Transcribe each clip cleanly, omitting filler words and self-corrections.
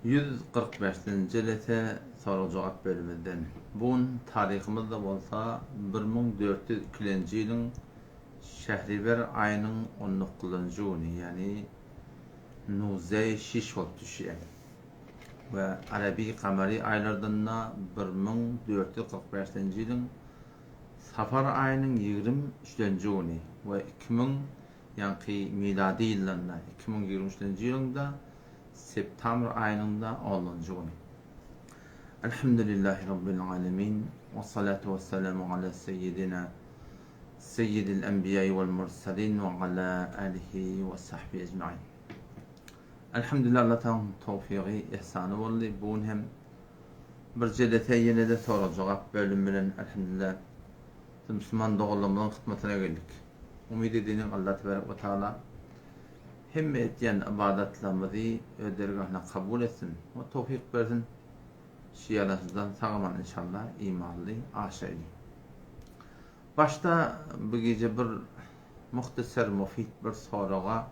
145-nji jelese sorag-jogap bölümimizden. Bu gün taryhymyzda bolsa 1402-nji ýylyň şähriwer aýynyň on dokuzynjy güni, ýagny Nuzeý şiş bolup düşýär. We arabi kamary aýlardan-da 1445-nji ýylyň safar aýynyň 23-nji güni we 2000 ýaňky milady ýyldan-da 2023-nji ýylyň-da septambr aýynyň-da onunjy güni. Elhamdülillahi Rabbil alemin we salatu we selamu ala seýýidina seýýidil enbiýai wal mursalin we ala alihi we sahbihi ecmain. Elhamdülillah Allah Taganyň towfygy, ihsany boldy. Bu gün hem bir jelese ýene-de sorag-jogap bölümi bilen elhamdülillah musulman doganlarymyzyň hyzmatyna geldik. Umyt edýärin Allah tebarek we taala hemme etýän ybadatlarymyzy öz dergahynda kabul etsin we towfyk bersin. Şu ýalançydan sag-aman inşallah imanly aşaýly. Başda bu gije bir muhtaser mufid bir soraga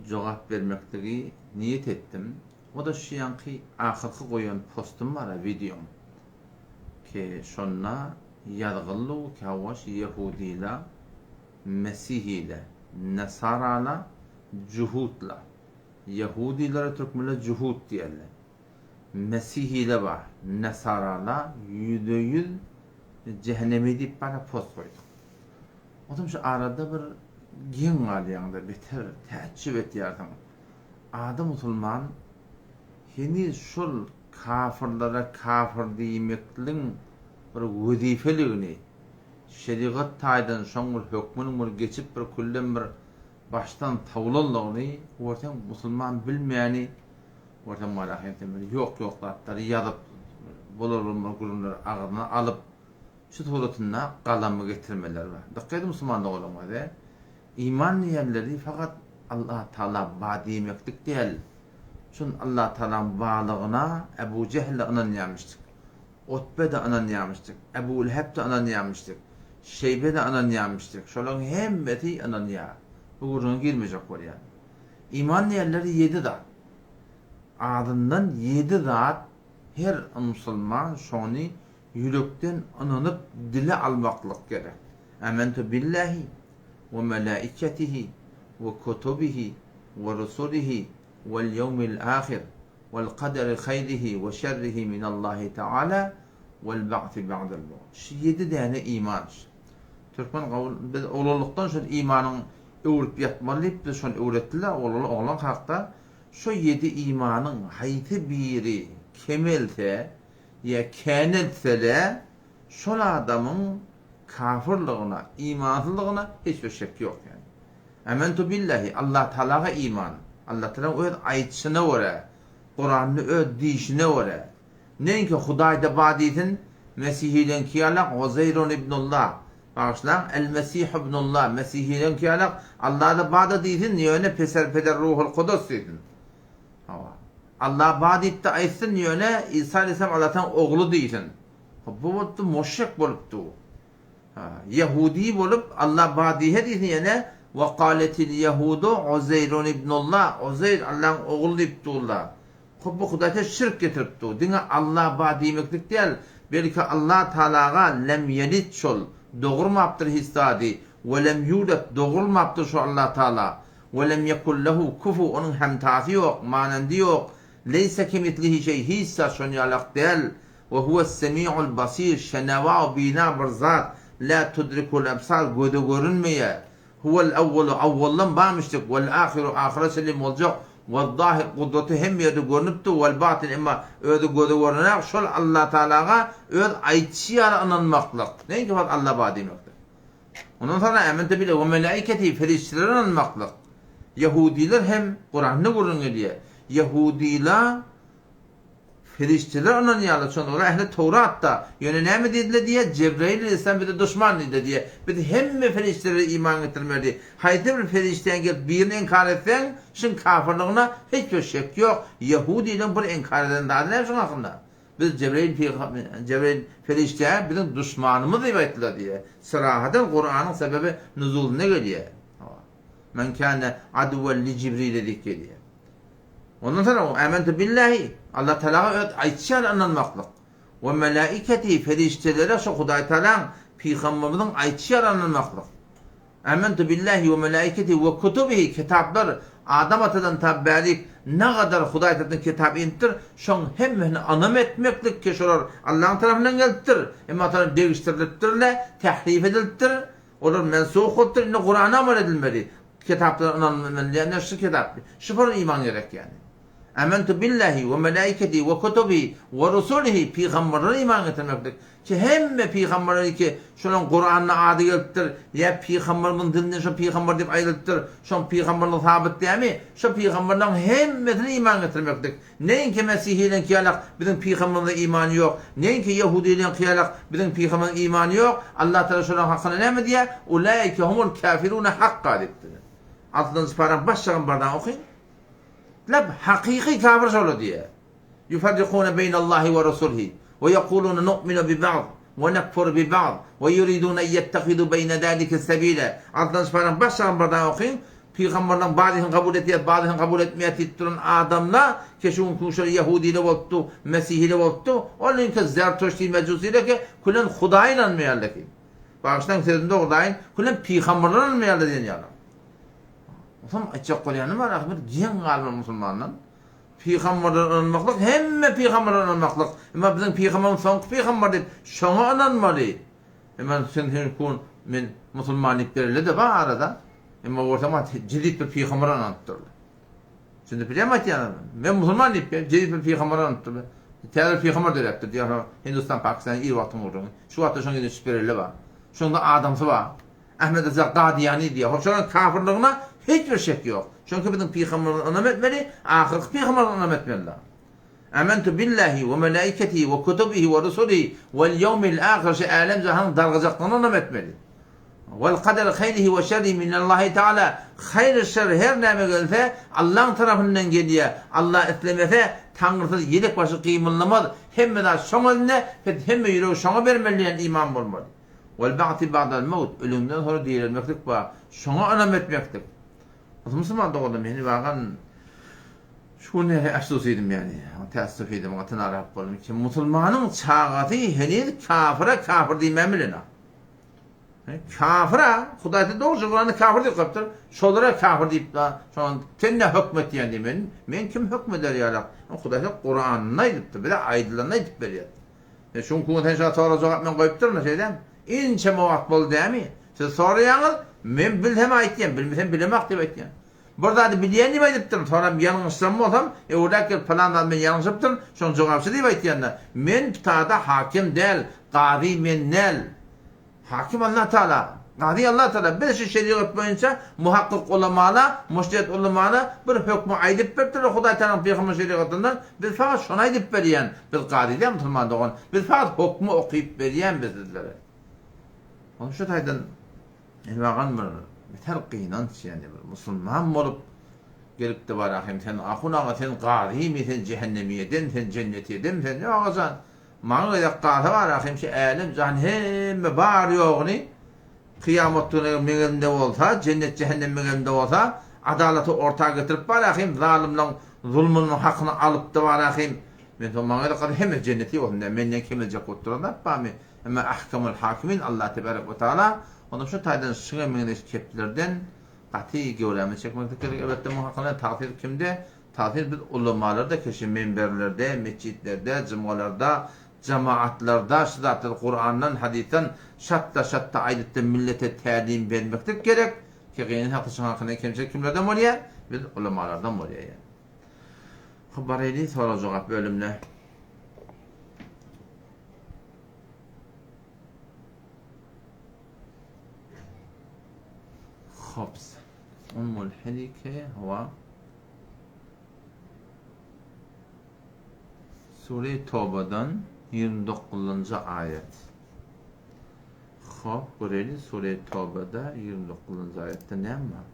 jogap bermekligi niýet etdim. O-da şu ýaňky ahyrky goýan postum bar-a wideom. Ki şonda ýazgyldy ki hawa şu ýehudyla, mesihile, nasarala, juhutla. Ýehudilere türkmenler juhut diýerler. Mesihile bar, nasarala 100% jähennemi diýip bara post goýduk. Otam şu arada bir geň galýaňda beter täjjüp etýärsiň. Ady musulman heniz şol kafyrlara kafyr diýmekligiň bir wezipeligini, şerigat taýdan şoň bir hökmüniň bir geçip bir küllem bir başdan sowlanlygyny görseň musulman bilmeýäni görseň walahi sen bir ýok ýok zatlary ýazyp bolar bolmaz gürrüňleri agzyna alyp Şu suratynda galamy getirmeler bar. Dykgat ediň musulman doganlarymyz, iman diýenleri fakat Allah Taala bar diýmeklik däl. Şun Allah Taalaň barlygyna Ebu Jehl-de ynanýarmyşdyk. Utbe-de ynanýarmyşdyk. Ebu Leheb-de ynanýarmyşdyk. Şeýbe-de ynanýarmyşdyk. Şolaryň hemmesi ynanýar. Bu gürrüňe girmejek bolýan. Iman diýenleri ýedi zat. Azyndan ýedi zat her musulman şony ýürekden ynanyp dile almaklyk gerek. Amentu billahi we melaiketihi we kutubihi we rusulihi wel ýewmil ahir wel kaderi haýrihi we şerrihi minallahi taala wel ba'si ba'del mewt. Şu ýedi däne iman. Türkmen gawun biz oglanlykdan şol imanyň öwrüp ýatmaly diýip biz şony öwretdiler oglan oglan hakda şo ýedi imanyň haýsy biri kemelse ýa käneltsele, şol adamyň kafyrlygyna, imansyzlygyna hiç bir şek ýok ýani. Amentu billahi, Allah Tagalaga iman, Allah Tagalaň öz aýtşyna görä, Kuranda öz diýşine görä. Neňki Hudaýda bar diýsin, Mesihileňki ýalak Uzeýrun ibnullah, bagyşlaň, El-Mesih ibnullah, Mesihileňki ýalak Allada bar-da diýsin, ýöne Peser-Peder Ruhul Kudus diýsin. Hawa. Allah bar diýip-de aýtsyn, ýöne Isa aleýhissalam Allataň ogly diýsin. Bu bolupdy moşşek bolupdy. Ha, ýehudi bolup Allah bar diýse diýsin ýene we kaletil ýehudu Uzeýrun ibnullah, Uzeýr Allaň ogly diýip durlar. Hop bu Hudaýa şirk getirip dur. Diňe Allah bar diýmeklik däl, belki Allah Tagalaga lem ýelid şol, dogurmapdyr hiç zady, we lem ýulet dogrulmapdyr şol Allah Tagala. We lem ýekun lehu kufu onuň hemtasy ýok, manendy ýok, leýse kemislihi şeý hiç zat şon ýalak däl, we huwes semiul basir şenewa bina bir zat, lä tudrikul ebsar göze görünmeýär, huwel awwalu awwaldan barmyşdyk, wel ahiru ahyra çenli boljak, wez zahir gudraty hemme ýerde görnüp dur, wel batyn emma özi göze görnenak, şol Allatagalaga öz aýtşy ýaly ynanmaklyk, näinki fakt Alla bar diýmekdir. Ondan soňra Ämente bile we melaiketi perişdelere ynanmaklyk. Ýehudylar hem Kuranda gürrüň edýär. Ýehudylar perişdelere ynanýarlar, şonda olar ähli Towratda. Ýöne näme diýdiler diýýär, Jebreýil aleýhissalam bize duşman diýdiler diýýär. Biz hemme perişdelere iman getirmeli. Haýsy bir perişdäni gelip birini inkar etseň, şuň kafyrlygyna hiç bir şek ýok. Ýehudylaryň bir inkar eden zady näme şuň hakynda? Biz Jebreýil Jebreýil perişde biziň duşmanymyz diýip aýtdylar diýýär. Syrahadan Kuranyň sebebi nuzulynda gelýär. Men kâne aduwwen li Jibrile diýip gelýär. Ondan soň Amentu billahi, Allah Tagala öz aýtşy ýaly ynanmaklyk. We melaiketihi, perişdelere şo Hudaý Tagalaň, pygamberimiziň aýtşy ýaly ynanmaklyk. Amentu billahi we melaiketihi we kutubihi, kitaplar, Adam atadan ta bärik nagadar Hudaý tarapyndan kitap inipdir, şoň hemmesine ynam etmeklik ki şolar Allaň tarapyndan gelipdir, emma soňra degişdirilipdir-le, tährif edilipdir, olar mensuh bolupdyr, indi Kurana amal edilmeli, kitaplara ynanylmaly diýende şu kitap, şu bir iman gerek ýaly. Amentu billahi we melaiketihi we kutubihi we rusulihi pygamberlere iman getirmeklik. Ki hemme pygamberler ki şolaň Kuranda ady gelipdir, ýa pygamberimiziň dilinden şo pygamber diýip aýdylypdyr, şoň pygamberligi sabyt dämi? Şo pygamberleň hemmesine iman getirmeklik. Neýinki mesihileňki ýalak biziň pygamberimize imany ýok, neýinki ýehudileňki ýalak biziň pygamberimize imany ýok, Allah Tagala şolaň hakynda näme diýýär? Ulaike humul kafirune hakka diýipdir. Altynjy paraň baş şagyn bardan okyň. Leb hakyky kafir şolar diýýär. Ýufarrikune beýnallahi we rusulihi we ýekulune nu'minu bi ba'd we nekfuru bi ba'd we ýuridune en ýettehizu beýne zalike sebile. Altynjy paraň baş şagyn bardan okyň. Pygamberleň bazysyny kabul edýär, bazysyny kabul etmeýär diýip duran adamlar ke şu günki şol ýehudiler bolupdy, mesihiler bolupdy, ol inki zertuşti mejusiler ke külen Hudaýa ynanmaýarlar ki. Bagyşlaň sözümi dogurlaýyn, külen pygamberlere ynanmaýarlar diýen ýaly. Onsoň aýtjak bolýanym bar, ahyr bir geň galma musulmandan. Pygamberlere ynanmaklyk hemme pygamberlere ynanmaklyk. Emma biziň pygamberimiz soňky pygamber diýip şoňa ynanmaly. Emma sen sen kun men musulman diýip bereli-de bar arada. Emma bolsa ma jedit bir pygambere ynanypdyrlar. Şimdi bilýän aýtýan men musulman diýip jedit bir pygambere ynanypdyrlar. Täze bir pygamber döräpdir diýýär. Hindistan, Pakistan ir wagtyň gürrüňi. Şu wagtda şoň ýüzüne çykyp bereli bar. Şoňda adamsy bar. Ahmed Rıza Gadiýani diýýär. Hop şonuň kafirligine hiç bir şek ýok. Çünki biziň pygamberimize ynam etmeli, ahyrky pygamberimize ynam etmeli. Amentu billahi we melaiketihi we kutubihi we rusulihi wel ýewmil ahir şu älem jahanyň dargajakdygyna ynam etmeli. Wel kaderi haýrihi we şerrihi minallahi taala haýr şer her näme gelse Allaň tarapyndan gelýär. Allah islemese Taňrysyz ýelek başy gymyldamaz. Hemme zat şoň elinde, biz hemme ýüregi şoňa bermeli diýen iman bolmaly. Wel ba'si ba'dal mewt ölümden soňra direlmeklik bar. Şoňa ynam etmeklik. Musulman doganlar meni bagan Şu gün nähili äfsus edim ýani, täessüf edim, gaty narahat boldum ki, musulmanyň çagasy heniz kafyra kafyr diýmän bilenok. Kafyra, Hudaý dogry Kuranda kafyr diýip goýupdyr, şolara kafyr diýip, şoňa sen ne hökm etýän diýip, men, men kim hökm eder ýalak? Hudaý Kuranda aýdypdyr, bize aýdylanyny aýdyp berýär. E şuň kun sen şoňa sorag jogap men goýupdyryn şeýdem. Inçeme wagt boldy dämi? Siz soraýaňyz, men bilsem aýtýan, bilmesem bilemak diýip aýtýan. Bir zady bilýän diýip aýdypdyryn, soňram ýalňyşsam bolsam, öwräk gelip pylan zady men ýalňyşypdyryn, şoň jogapçy diýip aýtýan-da. Men ptada hakim däl, gazy men däl. Hakim Allah Taala, gazy Allah Taala. Biz şu şerigat boýunça muhakkyk ulamala, mujtehit ulamala bir hökmi aýdyp beripdirler Hudaý Taalanyň pygamber şerigatyndan, biz fakat şony aýdyp berýän. Biz gazy däl musulman dogan, biz fakat hokmy okyp berýän biz sizlere. Onuň şu taýdan Elwagan bir beter gynanç ýani bir musulman bolup gelipdi bara hem sen ahun aga sen gazymy sen jähennemiýeden sen jennetiýeden sen ýok agajan maňa gezek galsa bara hem şu älem jahan hemme bar ýoguny kyýamat güni eger meň elimde bolsa jennet jähennem meň elimde bolsa adalaty orta getirip bara hem zalymlaň zulmunyň hakyny alypdy bara hem men soň maňa gezek galsa hemme jenneti bolsun dä menden kemeljek bolup duran zat barmy Emma Ahkamul Hakimin Allah tebarek we taala onda şu taýdan şuňa meňzeş keplerden gaty göwrämizi çekmeklik gerek. Elbetde muň hakynda tagsyr kimde? Tagsyr biz ulamalarda keşi menberlerde, metjitlerde, jumgalarda, jamaatlarda şu zatlary Kurandan, hadysdan şatda-şatda aýdypda millete tälim bermeklik gerek. Ki gynansak şuň hakynda kemçilik kimlerden bolýar? Biz ulamalardan bolýar ýani. Hop baraýly sorag-jogap bölümine. Hops. Ummul Helike hawa. Sure Tobadan 29-njy aýat. Hop, göreli Sure Tobada 29-njy aýatda näme bar?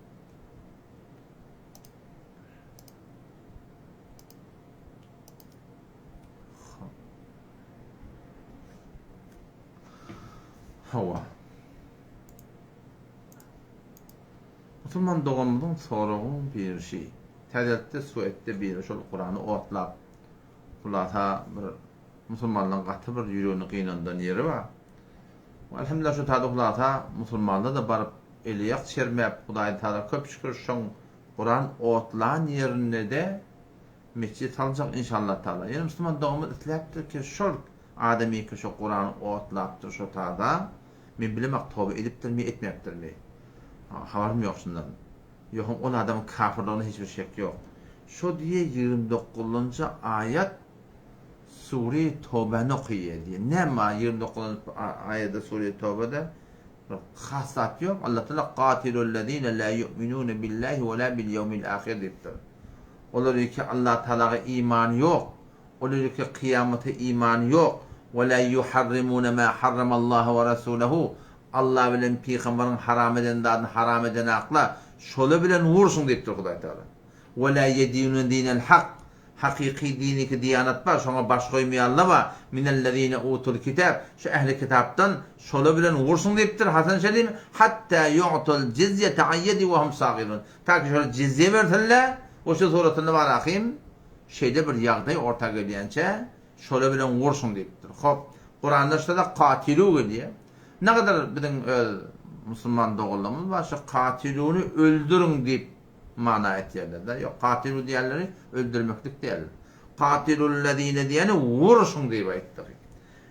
Hawa. Musulman doganymyzyň soragyň birişi. Täzelikde Suedde biri şol Kurany otlap, hulasa bir musulmanlaryň gaty bir ýüregini gynandan ýeri bar. Elhamdülillah şu taýda hulasa musulmanlar-da baryp eli-ýak çermäp Hudaýa Tagala köp şükür şoň Kuran otlan ýerinde-de metjit saljak inşallah Tagala. Ýöne musulman doganymyz isläpdir ki şol adamyky şo Kurany otlapdyr şo taýda. Men bilemok toba edipdirmi etmäpdirmi. Habarym ýok şundan. Ýogsam ol adamyň kafirligine hiç bir şek ýok. Şo diýe 29-njy aýat Sure Tobäni okaýa diýe. Näme bar 29-njy aýada Sure Tobede? Bir has zat ýok. Allah Taala Katilullezine la yu'minune billahi we la bil ýewmil ahir diýipdir. Olar ki Allah Taalaga imany ýok. Olar ki kyýamata imany ýok. We la yuharrimune ma harramallahu we rasulehu. Allah bilen pygamberiň haram eden zadyny haram edenakla, şola bilen urşuň diýipdir Hudaý Tagala. We la ýedinune dinel hak, hakyky diniki diýanat bar, şoňa baş goýmaýanla bar, minellezine utul kitap, şu ähli kitapdan şola bilen urşuň diýipdir, Hasan Şerim, hatta ýu'tul jizýete an ýedi we hum sagirun, ta ki şolar jizýe bersinler, we şu suratynda bar ahym, şeýle bir ýagdaý orta gelýänçä, şola bilen urşuň diýipdir. Hop, Kuranda şurada katilu gelýär. Nägadar biziň öz musulman doganlarymyz bar şu katiluny öldüriň diýip mana etýärler-de. Ýok, katilu diýenleri öldürmeklik däl. Katilullezine diýeni uruşyň diýip aýtdyk.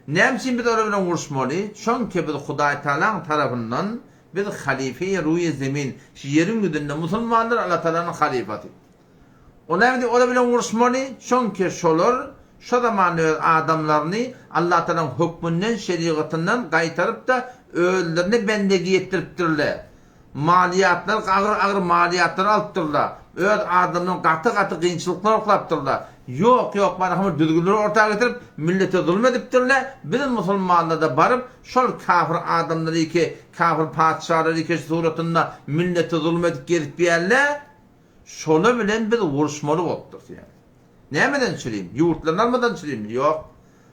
Näme üçin biz olar bilen uruşmaly? Çünki biz Hudaý Tagalaň tarapyndan biz halifeýi ruýy zemin, şu ýeriň ýüzünde musulmanlar Allah Tagalanyň halyfasy. O näme diýip olar bilen uruşmaly? Çünki şolar şo zaman öz adamlaryny Allatagalaň hökmünden, şerigatyndan gaýtaryp-da, özlerine bendegi ýetdiripdirler. Maliýatlar, agyr-agyr maliýatlary alypdyrlar. Öz adamlaryny gaty-gaty kynçylyklara oklapdyrlar. Ýok, ýok, mana bir düzgünleri orta getirip, millete zulum edipdirler. Biz musulmanlar-da baryp, şol kafir adamlary ki, kafir patyşalary ki suratynda millete zulum edip gezip ýärler. Şola bilen biz uruşmaly bolupdyrys ýaly. Nämeden çürim? Ýurtlaryny almadan çürimmi? Ýok.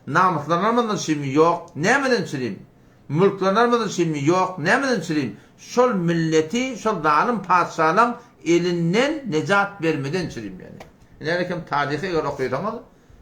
Namyslaryny almadan çürimmi? Ýok. Nämeden çürim? Mülklerini almadan çürimmi? Ýok. Nämeden çürim? Şol milleti şol zalym patyşalaň elinden nejat bermeden çürim ýaly. Ine kim taryhy eger okaýsaňyz,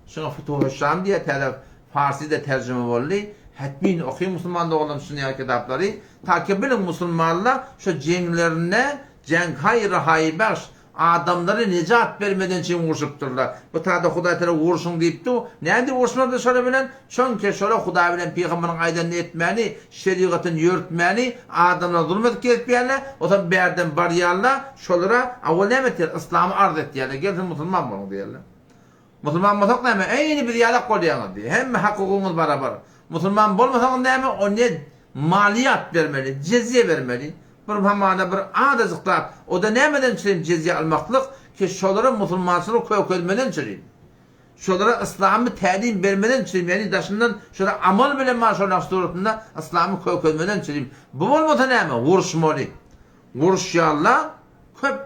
Şuňa Futuhüşşam diýýär, täze farsy-da terjime boldy. Hetmin okyň musulman doganlarym şuny ýaly kitaplary. Ta ki biliň musulmanlar şo jeňlerinde jeňhaý rahaýybahş adamlary nejat bermeden çyn urşupdyrlar. Bu tada Hudaý Tagala urşuň diýipdi. Nädip urşmaly biz şolar bilen? Çünki şolar Hudaý bilen pygamberiň aýdanyny etmäni, şerigatyny ýörtmäni, adamlara zulum edip gezipýärler. Otam bärden barýarlar, şolara awal näme etýärler? Yslamy arz etýärler. Gel siz musulman boluň diýýärler. Musulman bolsak näme, eýni biz ýalak bolýaňyz diýýär. Hemme hak-hukugyňyz barabar. Musulman bolmasaňyz näme, o ne maliýat bermeli, jezýe bermeli. Bir hamana bir azajyk zat. O-da nämeden çürim jezýe almaklyk, ki şolara musulmançylygy kökelmeden çürim. Şolara yslamy tälim bermeden çürim, ýagny daşyndan şolara amal bilen bar şolaň suratynda yslamy kökelmeden çürim. Bu bolmasa näme, uruşmaly. Uruşýarlar, Köp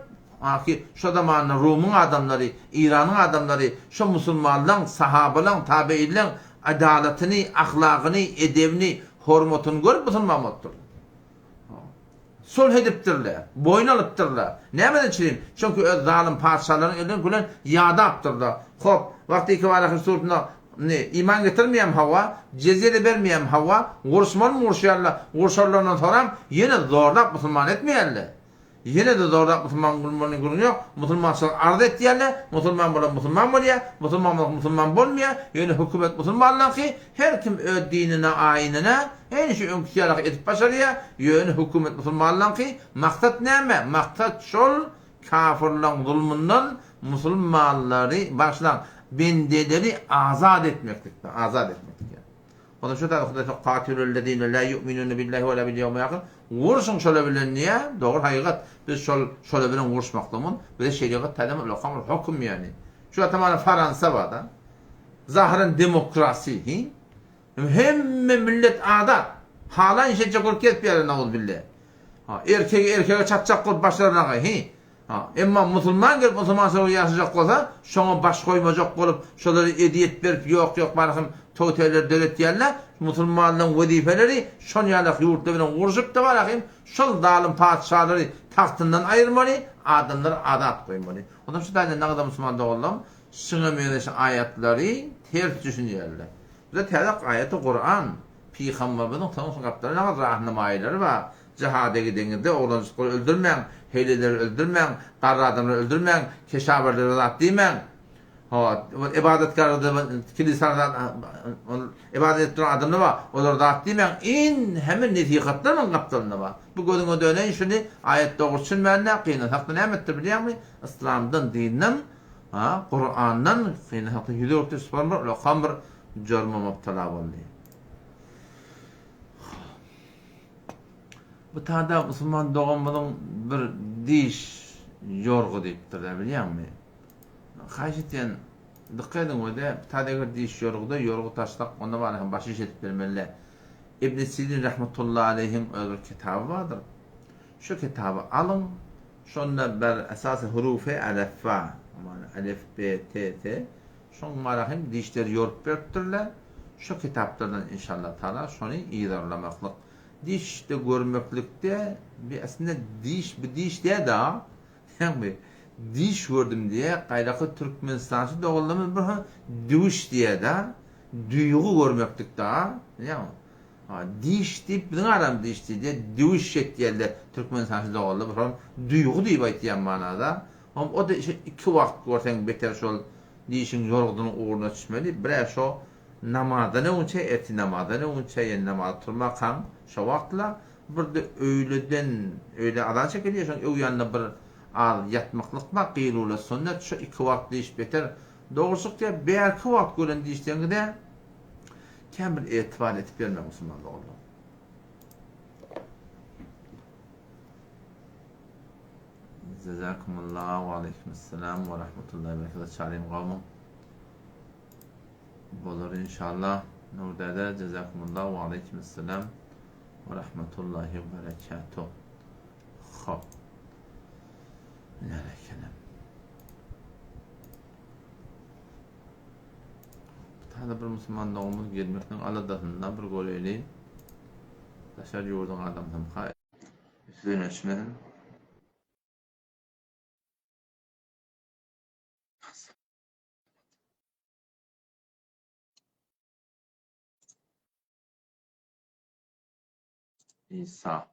ahy şo zamanda Rumyň adamlary, Iranyň adamlary şo musulmanlaň, sahabalaň, tabeýinleň adalatyny, ahlagyny, edebini, hormatyny görüp musulman bolupdyrlar. Sulh edipdirler, boýun alypdyrlar. Nämeden çürim? Çünki öz zalym patyşalaryň elinden gülen ýadapdyrlar. Hop, wagty ikibara suratynda Indi iman getirmeýäm hawa, jezýe-de bermeýäm hawa, uruşmalymy uruşýarlar, urşarlaryndan soram ýene zorlap musulman etmeýärler. Ýene-de zorlap musulman bolmalyny gürrüňi ýok, musulmançylyk arz etýärler, musulman bolan musulman bolýar, musulman bolmadyk musulman bolmaýar, ýöne hökümet musulmanlaňky, her kim öz dinine, aýynyna, hemişe şu öňküsi ýalyky edip başarýar, ýöne hökümet musulmanlaňky, maksat näme, maksat şol Kafyrlaň zulmundan musulmanlary, bagyşlaň, bendeleri azat etmeklikdir, azat etmeklik ýa. Ondan şu taýda Hudaý şo katilüllezine la yu'minune billahi we la bil ýewmil ahir, urşuň şolar bilen diýýär, dogry hakykat, biz şol şolar bilen uruşmaklygymyz bize şerigat taýdan bir ulakam bir höküm ýagny. Şu wagtam mana Faransa bar-da. Zahyran demokrasi, hi? Hemme millet azat. Halan iş etjek bolup gezip ýörler nauzubille. Ha, erkegi erkege çatjak bolup başlaryna hi. Ha, emma musulman gelip musulmançylyga ýaşajak bolsa, şoňa baş goýmajak bolup, şolara ezýet berip, ýok ýok barhym. Töwteleri döretýärler. Musulmanlaryň wezipeleri şon ýalak ýurtlar bilen urşup-da barahym şol zalym patyşalary tagtyndan aýyrmaly, adamlary azat goýmaly. Onsoň şu taýdan nagda musulman doganlarym şuňa meňzeş aýatlary ters düşünýärler. Bize täze aýaty Kuran, Pygamberimiziň soň gapdalynda nagda rahnamaýylary bar. Jihada gideňizde oglanjyklary öldürmäň, heleýleri öldürmäň, garry adamlary öldürmäň, keşawerlere zat diýmäň. Hawa, ybadatgärlerde kilisada ybadat edip duran adamlar bar, olara zat diýmäň, iň hemme nesihatlar muň gapdalynda bar. Bu gözüňe döneýin şuny, aýat dogry düşünmände gynansakda näme etdir bilýäňmi? Yslamdan, dinden, ha, Kurandan gynansakda ýüz öwürdi, şol bir ulakam bir jurma mubtala boldy. Bu tada musulman doganymyzyň bir diş ýorgy diýipdir-dä bilýäňmi? Haýyş etýän dykgat ediň we-de tada eger diş ýorguda ýorgy taşlak onda bana hem baş iş edip bermeli. Ibn Sirin rahmetullahi aleýhiň öz bir kitaby bardyr. Şu kitaby alyň şonda bir esasy hurufy elefba elif b t s şoň bara hem dişleri ýorup beripdirler. Şu kitaplardan inşallah taala şony yzarlamaklyk. Dişde görmeklikde bi aslynda diş bu diş däl da Ýagny, diş gördüm diýýär, gaýraky türkmenistançy doganlarymyz bir hany düwüş diýýär-de, duýgy görmeklik-de, bilýäňmi? Ha, diş diýip biziň aramyzda diş diýilýär, düwüş etýärler türkmenistançy doganlar, bir hany duýgy diýip aýtýan manada. Hom o-da şo iki wagt görseň beter şol dişiň ýorgudynyň ugruna düşmeli, bir-ä şo namazdan öňünçä, ertir namazdan öňünçä, ýene namaza turmakaň şo wagtla, Birde öýleden, öýle azan çekilýär, şoň öň ýanynda bir az ýatmaklyk bar, gyýlula sünnet, şo iki wagt diş beter. Dogrusy diýýär, bärki wagt gören dişleriňize kän bir etibar edip bermäň musulman doganlar. Jazakumullah we aleýkumessalam we rahmetullahi we berekatuh Çarym gowmyň? Bolar inşallah. Nur däde Jazakumullah we aleýkumessalam. We rahmetullahi we berekatuh. Hop. Näme ekenem. Bu taýda bir musulman doganymyz gelmekniň aladasynda bir göreýli. Daşary ýurduň adamsymyka? Üstüne düşmesin. Isa.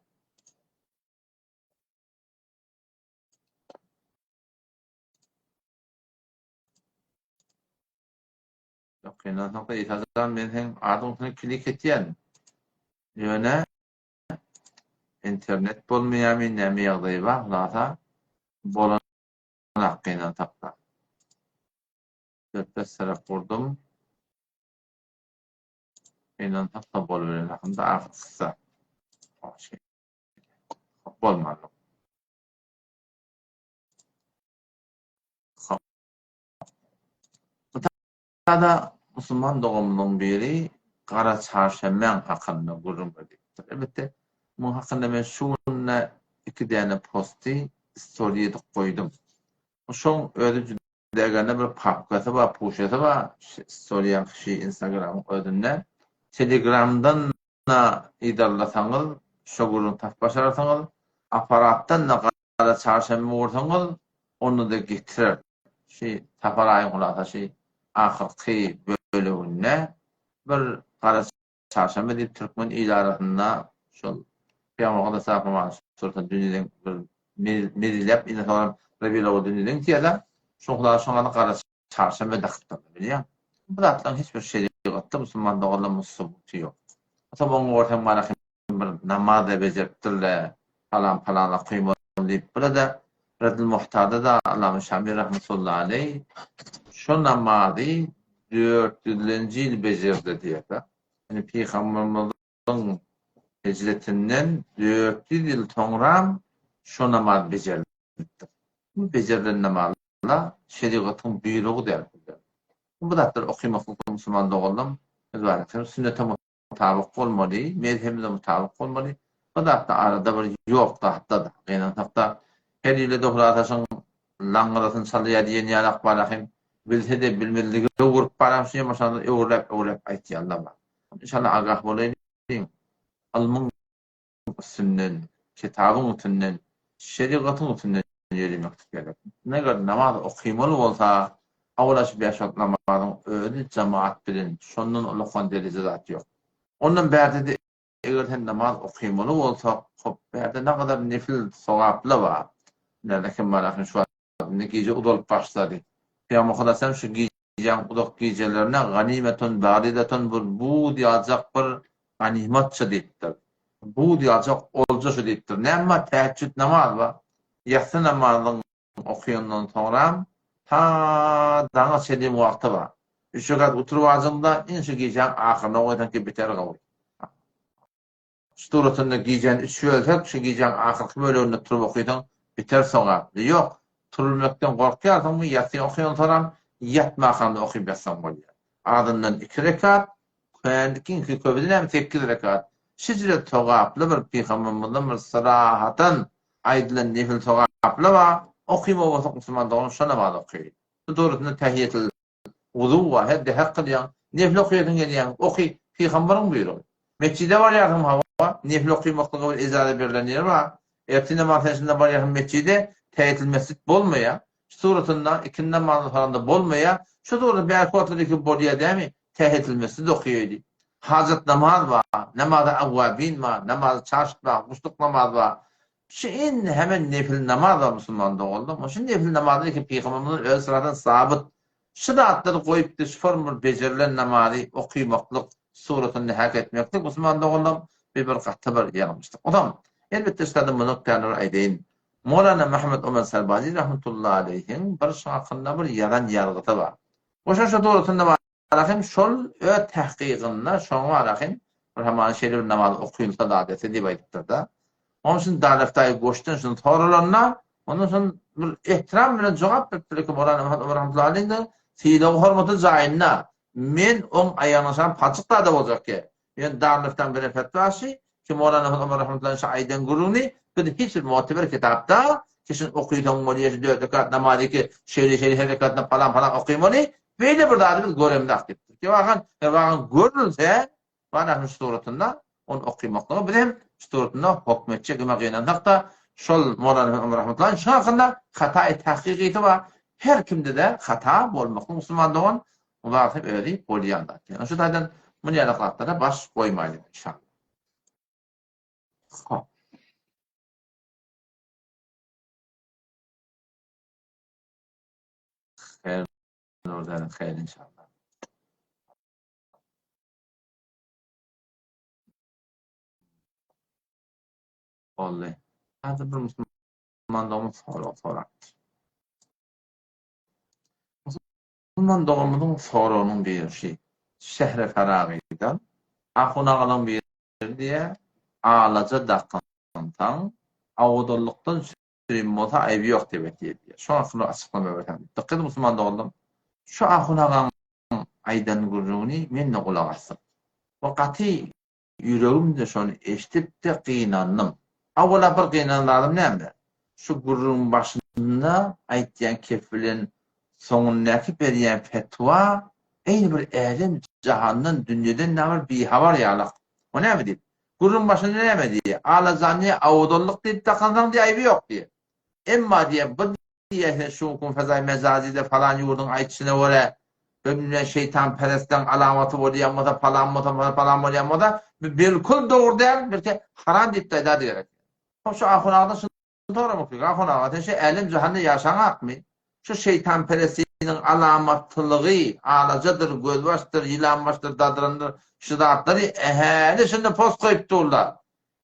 Ýok, gynansak-da Isa jan, men seň adyň üstüne klik etýän. Ýöne internet bolmaýarmy, näme ýagdaýy bar, hulasa bolanok gynansak-da. Dört-bäş tarap gurdum. Gynansak-da boluberen hakynda ahyr kyssa. Bolmady. Bu da musulman doganymyzyň biri Gara çarşenbäň hakynda gürrüň beripdir. Elbetde, muň hakynda men şu günde iki däne posty storiý edip goýdum. Şoň özi Degende bir papkasy bar, puşasy bar, storýaň şi instagramyň özünde. Telegramdan da yzarlasaňyz şo gürrüňi tapyp başararsyňyz. Aparatdan da gara çarşenbe ursaňyz onda-da getirer. Şi Sapar aýyň hulasa şi ahyrky böleginde bir gara Çarşenbe diýip türkmen il arasynda şol Pygamber Aleyhisselam surta dünýeden bir meziläp indi soňra Rabiulowal dünýeden gitýärler. Şoň Hudaý şoňa gara çarşenbe dakypdyr bilýäň. Bu zatlaryň hiç bir şerigatda musulman doganlar subuty ýok. Soň oňa görseň mana bir namaz-da bejeripdirler, palan palan okymaly diýip bir-de Redil Muhtada da Allama Şamil rahmetullahi aleý şo namazy dört ýüzlenji ýyl bejerdi diýýär-de. Ýagny Pygamberimiziň hijretinden 400 ýyl soňram şo namaz bejerilipdir. Bu bejerilen namazlar şerigatyň buýrugy däl. Bu zatlary okymaklyk musulman doganlarym, sünnete mutabyk bolmaly, mezhebimize mutabyk bolmaly. Bu zatda arada bir ýok zatda-da. Gynansakda her ýyly Dogry Ataşyň laňňyrasyny çalýar diýen ýalak bar ahim. Bilse-de bilmezlige öwürip barýan şu ýamaşanda öwürläp-öwürläp aýtýanlar bar. Inşallah agah bolaýlyň. Ylmyň üstünden, kitabyň üstünden, şerigatyň üstünden ýöremeklik gerek. Meger namaz okymaly bolsa, awala şu bäş wagt namazyň özi jemaat bilen, şondan ulakan dereje zat ýok. Ondan bärde-de eger sen namaz okymaly bolsa, hop, bärde nagadar nefil sogaplar bar. Näme kim bar ahyn şu wagt Indi gije uzalyp başlady. Pygamber Hudaýam şu gijäň uzak gijelerine ganymetun baridatun bir buz ýaljak bir ganymatça diýipdir. Buz ýaljak olja şu diýipdir. Näme bar? Täheçjüt namaz bar. Ýassy namazyň okaýandan soňram ta daňa çenli wagty bar. Üç rekat oturyp aljaňda iň şu gijäň ahyryna goýsaň ki biter gawy. Şu suratynda gijäni üç bölsek, şu gijäň ahyrky böleginde turup okysaň, biter sogaply. Ýok, turulmakdan gorkýarsyňmy, ýassy okaýansoňam, ýatmakaňda okyp ýatsaň bolýar. Azyndan iki rekat, kändikiňki köbüsi näme sekiz rekat. Şijre sogaply bir pygambermizden bir syrahatan aýdylan nefil sogaply bar, okyma bolsak musulman dogan şo namaz oky. Şu dogrusynda tähiýetil Wuzu bar, her dehek kylýaň, nefil okaýasyň gelýäň, oky, pygambaryň buýrugy. Metjide barýarsyň, hawa, nefil okymaklyga bir ejaza berlen ýeri bar. Ertir namaz sen şunda barýarsyň metjide, tähiýetil mesjid bolmaýar. Şu suratynda ikindi namazyny salanda bolmaýar. Şu suratda bärki wagtlar iki bolýar dämi, tähiýetil mesjid okaýaýdy. Hajat namaz bar, namazy awwabin bar, namazy çaşt bar, guşluk namaz bar. Şu indi hemen nefil namaz bar musulman doganlar. Şu nefil namazy ki pygamberimiziň özi sıradan sabyt. Şu zatlary goýupdy şu formul bejerilen namazy okymaklyk suratyny hak etmeklik musulman doganlar bir bir gaty bir ýalňyşlyk. Onam elbetde şu zady muny nukdaýnazar aýdaýyn. Molana Muhammed Omar Sarbazi rahmetullahi aleýhiň bir şu hakynda bir ýazan ýazgysy bar. Oşa şu suratynda Rahym şol öz tahkygynda şoňa Rahym bir hamana şeýle bir namaz okylsa zat etse diýip aýdypdyr-da. Onuň üçin Daraftaýy goşdan şuny soralanda, ondan soň bir ehtiram bilen jogap beripdir ki, Molana Muhammed Omar rahmetullahi aleýhiň sylagy hormaty jaýynda men oň aýagyna şam palçyk zada boljak ki. Ýöne Darliftaň beren fetwasy ki Molana Muhammed Omar rahmetullahi aleýhi aýdan gürrüňini biz hiç bir mu'teber kitapda ki şuny okysaň bolýar şu dört rekat namazy ki şeýle şeýle her rekatynda palan palan okymaly beýle bir zady biz göremzok diýipdir. Ki wagan wagan görülse bana şu suratynda ony okymaklygy biz hem şu suratynda hokm etjek emma gynansak-da şol Molana Muhammed Omar rahmetullahi şu hakynda hataý tahkyky bar. Her kimde-de hata bolmaklyk musulman dogan Wagty özi bolýan zat. Ýöne şu taýdan muny ýaly zatlara baş goýmaýlyň inşallah. Hop. Xeyr Nurdan xeyr inşallah. Boldy. Hadi bir musulman dogan sorag sorapdyr. Musulman doganymyzyň soragynyň biri şi, Şähre Faragydan ahun agalaň biri diýýär, Alaja dakynsaň, awadallykdan sürim bolsa aýby ýok diýip aýtýar diýýär. Şoň hakynda açyklama berseň diýip. Dykgat ediň musulman doganlarym, şu ahun agaň aýdan gürrüňini men-de gulak asdym. We gaty Ýüregimde şony eşidip-de gynandym. Awala bir gynanan zadym näme? Şu gürrüňiň başynda aýtýan kep bilen soňundaky berýän fetwa eýni bir älem jahandan, dünýeden näme bir bihabar ýalak. O näme diýip? Gürrüň başynda näme diýýär? Alajany awadanlyk diýip dakansaň diýýär, aýby ýok diýýär. Emma diýýär, bir Diýýär, sen şu günki fezaý mejazyda falan ýurduň aýdyşyna görä, bir bilmän şeýtanperestleň alamaty bolýan bolsa, palan bolsa, palan bolýan bolsa, bu bilkul dogry däl, belki haram diýip-de aýdady gerek. Hop, şu ahun agadan şuny soramak gerek. Ahun aga, sen şu älem-jahanda ýaşaňakmy? Şu şeýtanperestligiň alamatylygy, alajadyr, gözbaşdyr, ýylanbaşdyr, dadyrandyr, şu zatlary ähäli şunda post goýup durlar.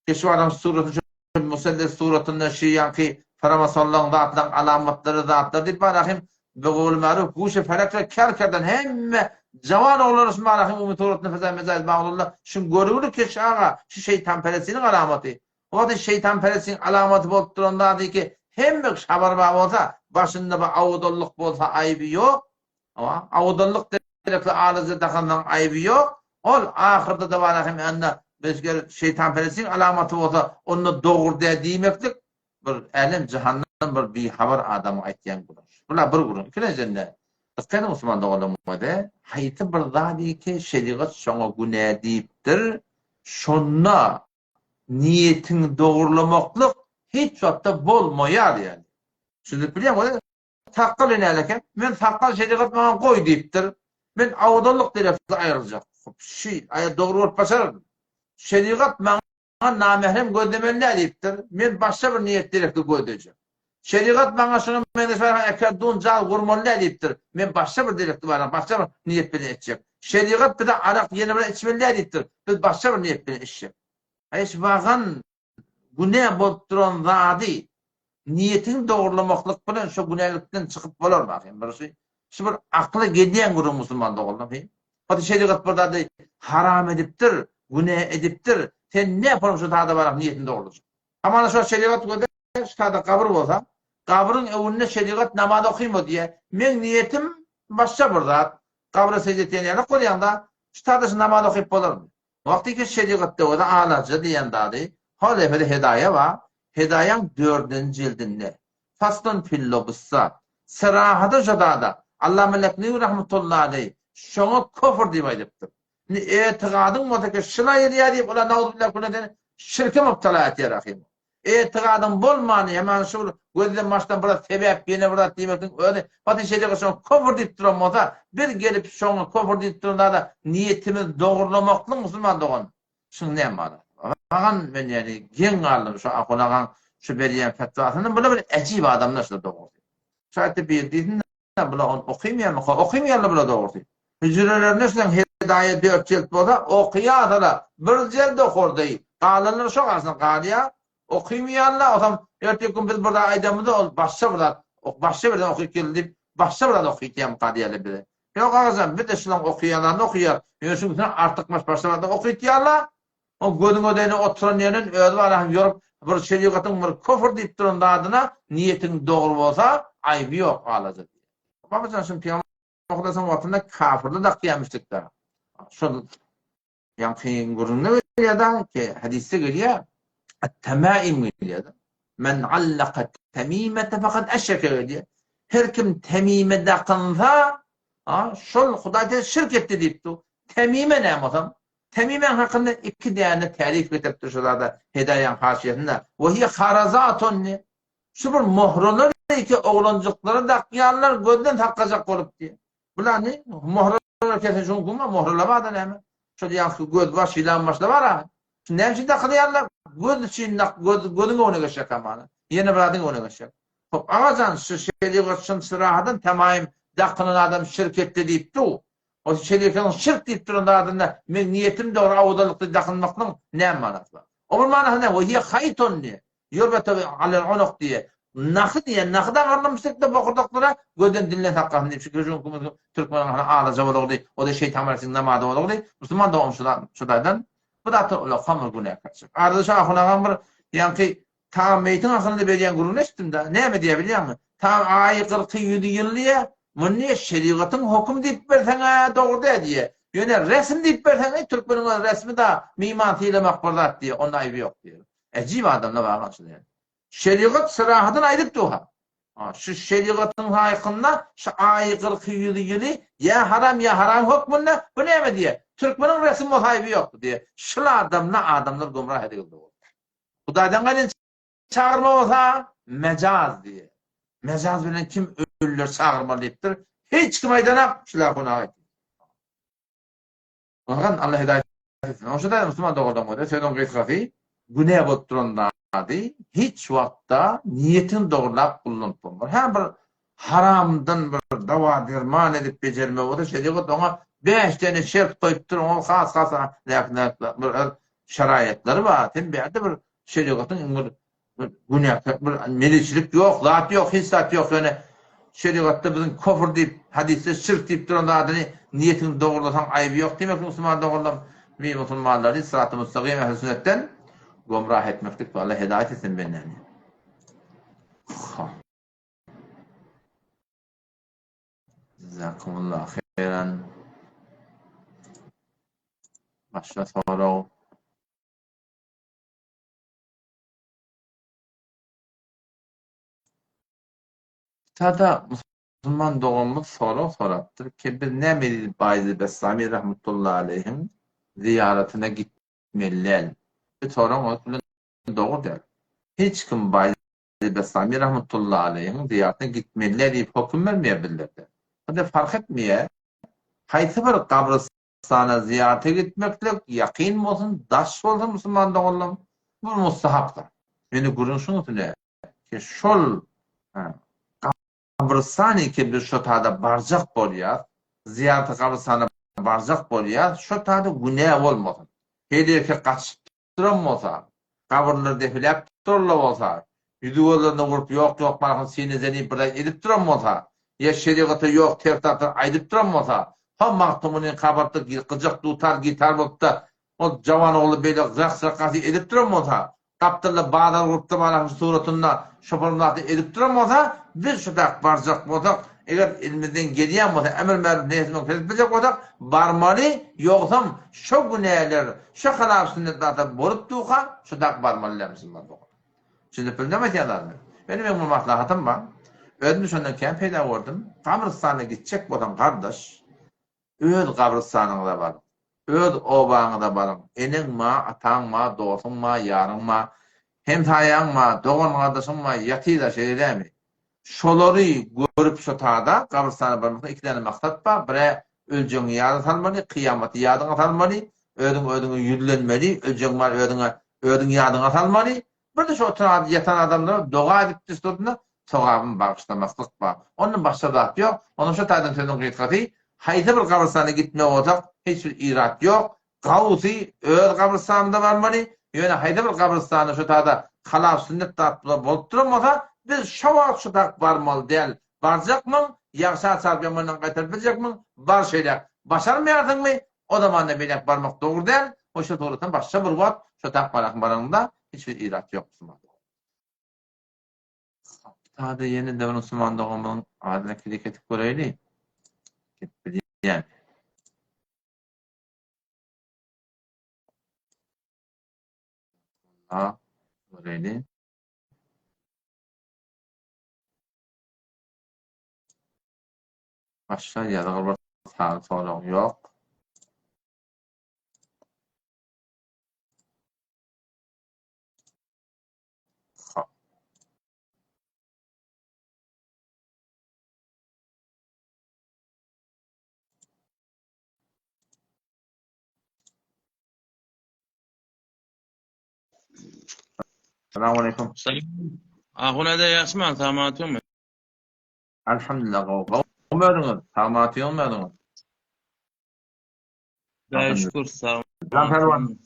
Keşwaraň suratyny şu musalles suratynda şu ýaňky framasonlaň zatlaň alamatlary zatlar diýip barahym be gowly maruf guşe felek we ker kerden hemme jawan oglanlar şu barahym umumy suratyny feza mezaiz baglylla şuň görgüli keş aga şu şeýtanperestiniň alamaty o wagty şeýtanperestiň alamaty bolup duran zady ki hemme kişi habar bar bolsa başynda bir awudallyk bolsa aýby ýok Hawa, awadanlyk derekli alaja dakanlaň aýby ýok. Ol ahyrda-da bar hem anda bezger şeýtanperestiň alamaty bolsa, onda dogry däl diýmeklik bir älem jahandan bir bihabar adamyň aýtýan gürrüňi. Bula bir gürrüň. Ikinjiden-de. Dykgat ediň musulman doganlarym özi haýsy bir zadyky şerigat şoňa günä diýipdir, şonda niýetiňi dogurlamaklyk hiç wagtda bolmaýar ýaly. Düşündirip bilýäňmi özi? Sakgal enäli eken, men sakgal şerigat maňa goý diýipdir. Men awdallyk derekli aýryljak. Hop, şi, aýa dogry bolup başararmy? Şerigat maňa Maňa namährem gözlemeli däl diýipdir. Men başga bir niýet derekli gözlejek. Şerigat maňa şuňa meňzeş barha äker dun jal gurmaly däl diýipdir. Men başga bir derekli barha başga bir niýet bilen etjek. Şerigat bize arak ýene bir içmeli däl diýipdir. Biz başga bir niýet bilen içjek. Hiç wagan günä bolup duran zady Niýetiňi dogurlamaklyk bilen şo günälikden çykyp bolarmy ahym? Bir şu şu bir akyla gelýän gürrüň musulman doganlar he. Hadi şerigat bir zady haram edipdir, günä edipdir. Sen ne yaparyň şu zada baryp niýetini dogurlajak? Hamana şo şerigat göze şu zada gabyr bolsa, gabryň öňünde şerigat namaz okyma diýýär. Meň niýetim başga bir zat. Gabra sežde etýän ýaly bolýaňda, şu zada şu namaz okyp bolarmy? Wagtyky şerigatda özi alaja diýen zady, hol eferi Hedaýa bar, Hedaýaň dördünji jildinde, Faslun fil-lubssa, Serahada şo zada, Allama Leknewi rahmetullahi aleý şoňa köfür diýip aýdypdyr. Indi etigadyň bolsa ki şyla girýär diýip olar nauzubilla küne seni şirke mübtela etýär ahym. Etigadyň bolmany hemen şu bir gözden başdan biraz sebäp ýene bir zat diýmekligiň özi Faty şerigat şoňa köfür diýip duran bolsa biz gelip şoňa köfür diýip duran zada niýetimizi dogurlamaklyk musulman dogan şuň näme manysy bar? Magan men ýani geň galdym şu ahun agaň şu berýän fetwasyndan bular bir äjip adamlar şular dogrusy. Şu aýtdy bir diýsin Bular ony okymaýarmyka? Okymaýarlar bular dogrusy. Hüjrelerinde şunuň Hedaýa dört jilt bolsa, okaýarsalar, bir jeld okardy. Galanlary şo galsyn galýar. Okymaýarlar, osam ertir gün biz bir zat aýdanymyzda ol başga bir zat, başga birden okyp geldi diýip, başga bir zat okytýarmyka diýerler bize. Ýok agajan, biz-de şularyň okaýanlaryny okaýarys. Ýöne şunuň üstüne artykmaç başga bir zat okytýarlar. O gözüň ödeýine oturan ýerinden özi bar hem ýorup bir şerigatyň bir köfür diýip duran zadyna niýetiň dogry bolsa aýby ýok alaja diýýär. Babajan şuny Pygamber Hudaýyň wagtynda kafirler dakýarmyşdykda. Şol ýaňky gürrüňde gelýär-de ki hadysda gelýär at-tamaim gelýär. Men allaka tamimete fakat eşreke gelýär. Her kim temime dakynsa, şol Hudaý şirk etdi diýipdi. Temime näme bolsam? Temimäň hakynda iki däne tärif getiripdir şu zada Hedaýaň haşiýesinde. We hiýe harazatun diýip. Şu bir mohralar iki oglanjyklara dakýarlar gözden saklajak bolup diýip. Bular ne? Mohralar kesen şuň guma mohralar barda näme? Şol ýaňky göz baş ýylan başlar bar ha. Şu näme üçin dakylýarlar? Göz üçin dak göz gözüň öňüne geçjek hamana. Ýene bir zadyň öňüne geçjek. Hop agajan şu şerigat şun syrahadan temaýym dakynan adam şirk etdi diýipdi. O şerigatyň şirk diýip duran zadynda meň niýetim dogry awzallykda dakynmaklygyň näme manysy bar? O bir manysy näme? We hiýe haýtun diýe. Ýurbatu alel unuq diýe. Nahy diýe. Nahy dagarylmyşdykda bokurdaklara gözden dilden saklasyn diýip şükür şu türkmeniň hany alaja bolugdy. O-da şeýtan bilen siziň namazy bolugdy. Musulman dogan şu taýdan bu zatlar ulakam bir günäkärçilik. Arada şu ahun agam bir ýaňky Tagam meýtiň ahyrynda berýän gürrüňini eşitdim-dä. Näme diýýär bilýäňmi? Tagam aýy kyrky ýüzi ýyl diýýär. Muny diýýär, şerigatyň hökümi diýip berseň-ä dogry däl diýýär. Ýöne resm diýip berseň, eý, türkmeniň öz resmi-da, myhman sylamak bir zat diýýär, onda aýby ýok diýýär. Äjip adamlar bar şuny ýaly. Şerigat syrahadan aýdyp dur-ha. Şu şerigatyň haýkynda şu aýy kyrky ýüzi ýyly ýa haram ýa haram hökmünde bu näme diýýär? Türkmeniň resmi bolsa aýby ýok diýýär. Şul adamlar adamlary gümrah edildi. Hudaýdan gelen çagyrma bolsa mejaz diýýär. Mejaz bilen kim ölüleri çagyrmaly diýipdir. Hiç kim aýdanak, şular hunag aýtdy. Ondan Allah hidaýat etsin. Oşa da musulman dogandan bolsa sözüň gysgasy günä bolup duran zady hiç wagtda niýetini dogrulap ullanyp bolmaz. Hä bir haramdan bir dawa derman edip bejerme bolsa şerigat oňa bäş däne şert goýupdyr, oňa has has bir şaraýatlary bar. Sen bärde bir şerigatyň iň bir günäkär bir meleçilik ýok, zat ýok, hiç zat ýok. Ýöne şerigatda biziň kofr diýip, hadysda şirk diýip duran zadyny niýetiňi dogurlasaň aýby ýok diýmek musulman doganlar, we musulmanlary syraty mustagym ähli sünnetden gomrah etmeklik Allah hidaýat etsin bendäni. Jazakumullah haýran. Başga sorag. Tada. Musulman doganymyz sorag sorapdyr ki, biz näme edip Baýezid Bestami rahmetullahi aleýhiň zyýaratyna gitmeli däl? Bu sorag onuň bilen dogry däl. Hiç kim Baýezid Bestami rahmetullahi aleýhiň zyýaratyna gitmeli däl diýip höküm bermeýär bizlerde. Bu-da fark etmeýär. Haýsy bir gabrystana zyýarata gitmeklik ýakyn bolsun, daş bolsun musulman doganlarym, bu mustahapdyr. Ýöne gürrüň şunuň üstünde ki, şol Gabrystany ki biz şo tada barjak bolýas, zyýarata gabrystana barjak bolýas, şo tada günä bolmasyn. Heleke gaçyp duran bolsa, gabyrlary depeläp durarlar bolsa, ýüzi-gözlerine urup ýok-ýok barhyn sine-zenin bir zat edip duran bolsa, ýa şerigata ýok ters zatlar aýdyp duran bolsa, ho Magtymgulyň kabartda gyjak dutar gitar bolupda ol jawan ogly beýle raks-rakkasy edip duran bolsa, Gapdalda bazar gurupdyr barahym suratynda şoparyň zaty edip duran bolsa, biz şu tak barjak bolsak, eger elimizden gelýän bolsa, emr märup neýsi münker edip biljek bolsak, barmaly, ýogsam şo günäler, şo halap sünnet zatlar bolup durka, şu tak barmaly däl musulman dogan. Düşünip bildiňmi aýtýan zadymy? Ýöne meň bir maslahatym bar. Özüm şondan kän peýda gördüm. Gabrystana gitjek bolsaň gardaş, Öz gabrystanyňyza baryň. Öz obaňyza baryň. Eneň ma, ataň ma, dosuň ma, ýaryň ma, hemsaýaň ma, dogan-gardaşyň ma ýatyr-a şeýle dämi? Şolary görüp şo tada gabrystana barmakda iki däne maksat bar, bir-ä öljegiňi ýada salmaly, kyýamaty ýadyňa salmaly, özüň özüňe ýüzlenmeli, öljegiň bar özüňe özüň ýadyňa salmaly, Bir-de şu oturan ýatan adamlara doga edip düsdurdyna sogabyny bagyşlamaklyk bar. Ondan başga zat ýok. Ondan şu taýdan sözüň gysgasy, haýsy bir gabrystana gitmek bolsak, hiç bir irat ýok. Gowusy öz gabrystanymyza barmaly. Ýöne haýsy bir gabrystanda şu taýda halap sünnet zatlar bolup duran bolsa, biz şo wagt şu tak barmaly däl. Barjakmyň, ýagşa çalyp ýamandan gaýtaryp biljekmiň, bar şeýläk. Başarmaýarsyňmy, O zamanda beýläk barmak dogry däl, o şo suratdan başga bir wagt şo tak barakyň baranyňda hiç bir irat ýok musulman dogan. Sada ýene-de bir musulman doganymyzyň adyna klik edip göreýli. Gidip bilýän. Ha, göreýli. Başga ýazgy bir sany sorag ýok. Hop. Salam aleyküm. Ahun ede ýagşyman, salamatmy? Alhamdulillah gowy. Gowmy özüňiz? Sagmaty ýokmy özüňiz? Hudaýa şükür sag. Jan Pälwan.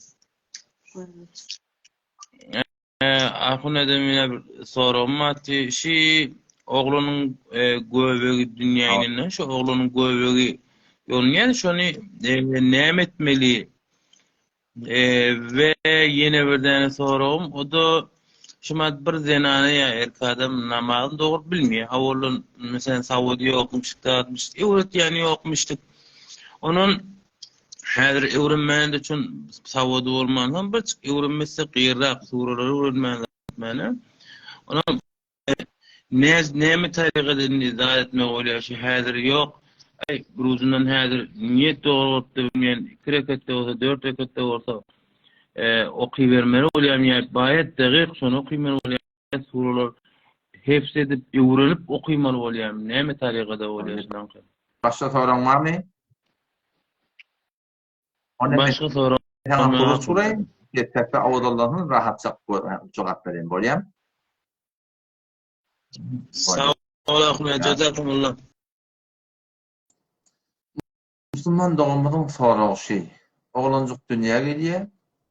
Ahun ede mine bir soragym bardy. Şi oglanyň göbegi dünýä inende şu oglanyň göbegi ýolunýar şony näme etmeli? We ýene bir däne soragym, o-da şumat bir zenana ýa erkek adam namazyny dogry bilmeýär. Awaldan meselem sowady ýokmuşdyk, zatmyşdyk, öwretýäni ýokmuşdyk. Ondan häzir öwrenmäne-de üçin sowady bolmansoň birjik öwrenmese gyrrak suralary öwrenmäne zatmäne. Ondan Näz näme tarykat indi zat etmek bolýar şu häzir ýok. Aý bir ujundan häzir niýet dogry bolupdyr bilmeýän iki reketde bolsa dört reketde bolsa okybermeli bolýarmy ýa baýat dagyk şony okymaly bolýar suralar hefz edip öwrenip okymaly bolýarmy näme tarykada bolýar şunaňky. Başga soraň barmy? Başga soragym Saňa huruç uraýyn, sesde owadanlansyn, rahatjak jogap bereýin, bolýamy? Sag bol Ahmet, jazakumullah. Musulman doganymyzyň soragy şi, oglanjyk dünýä gelýär,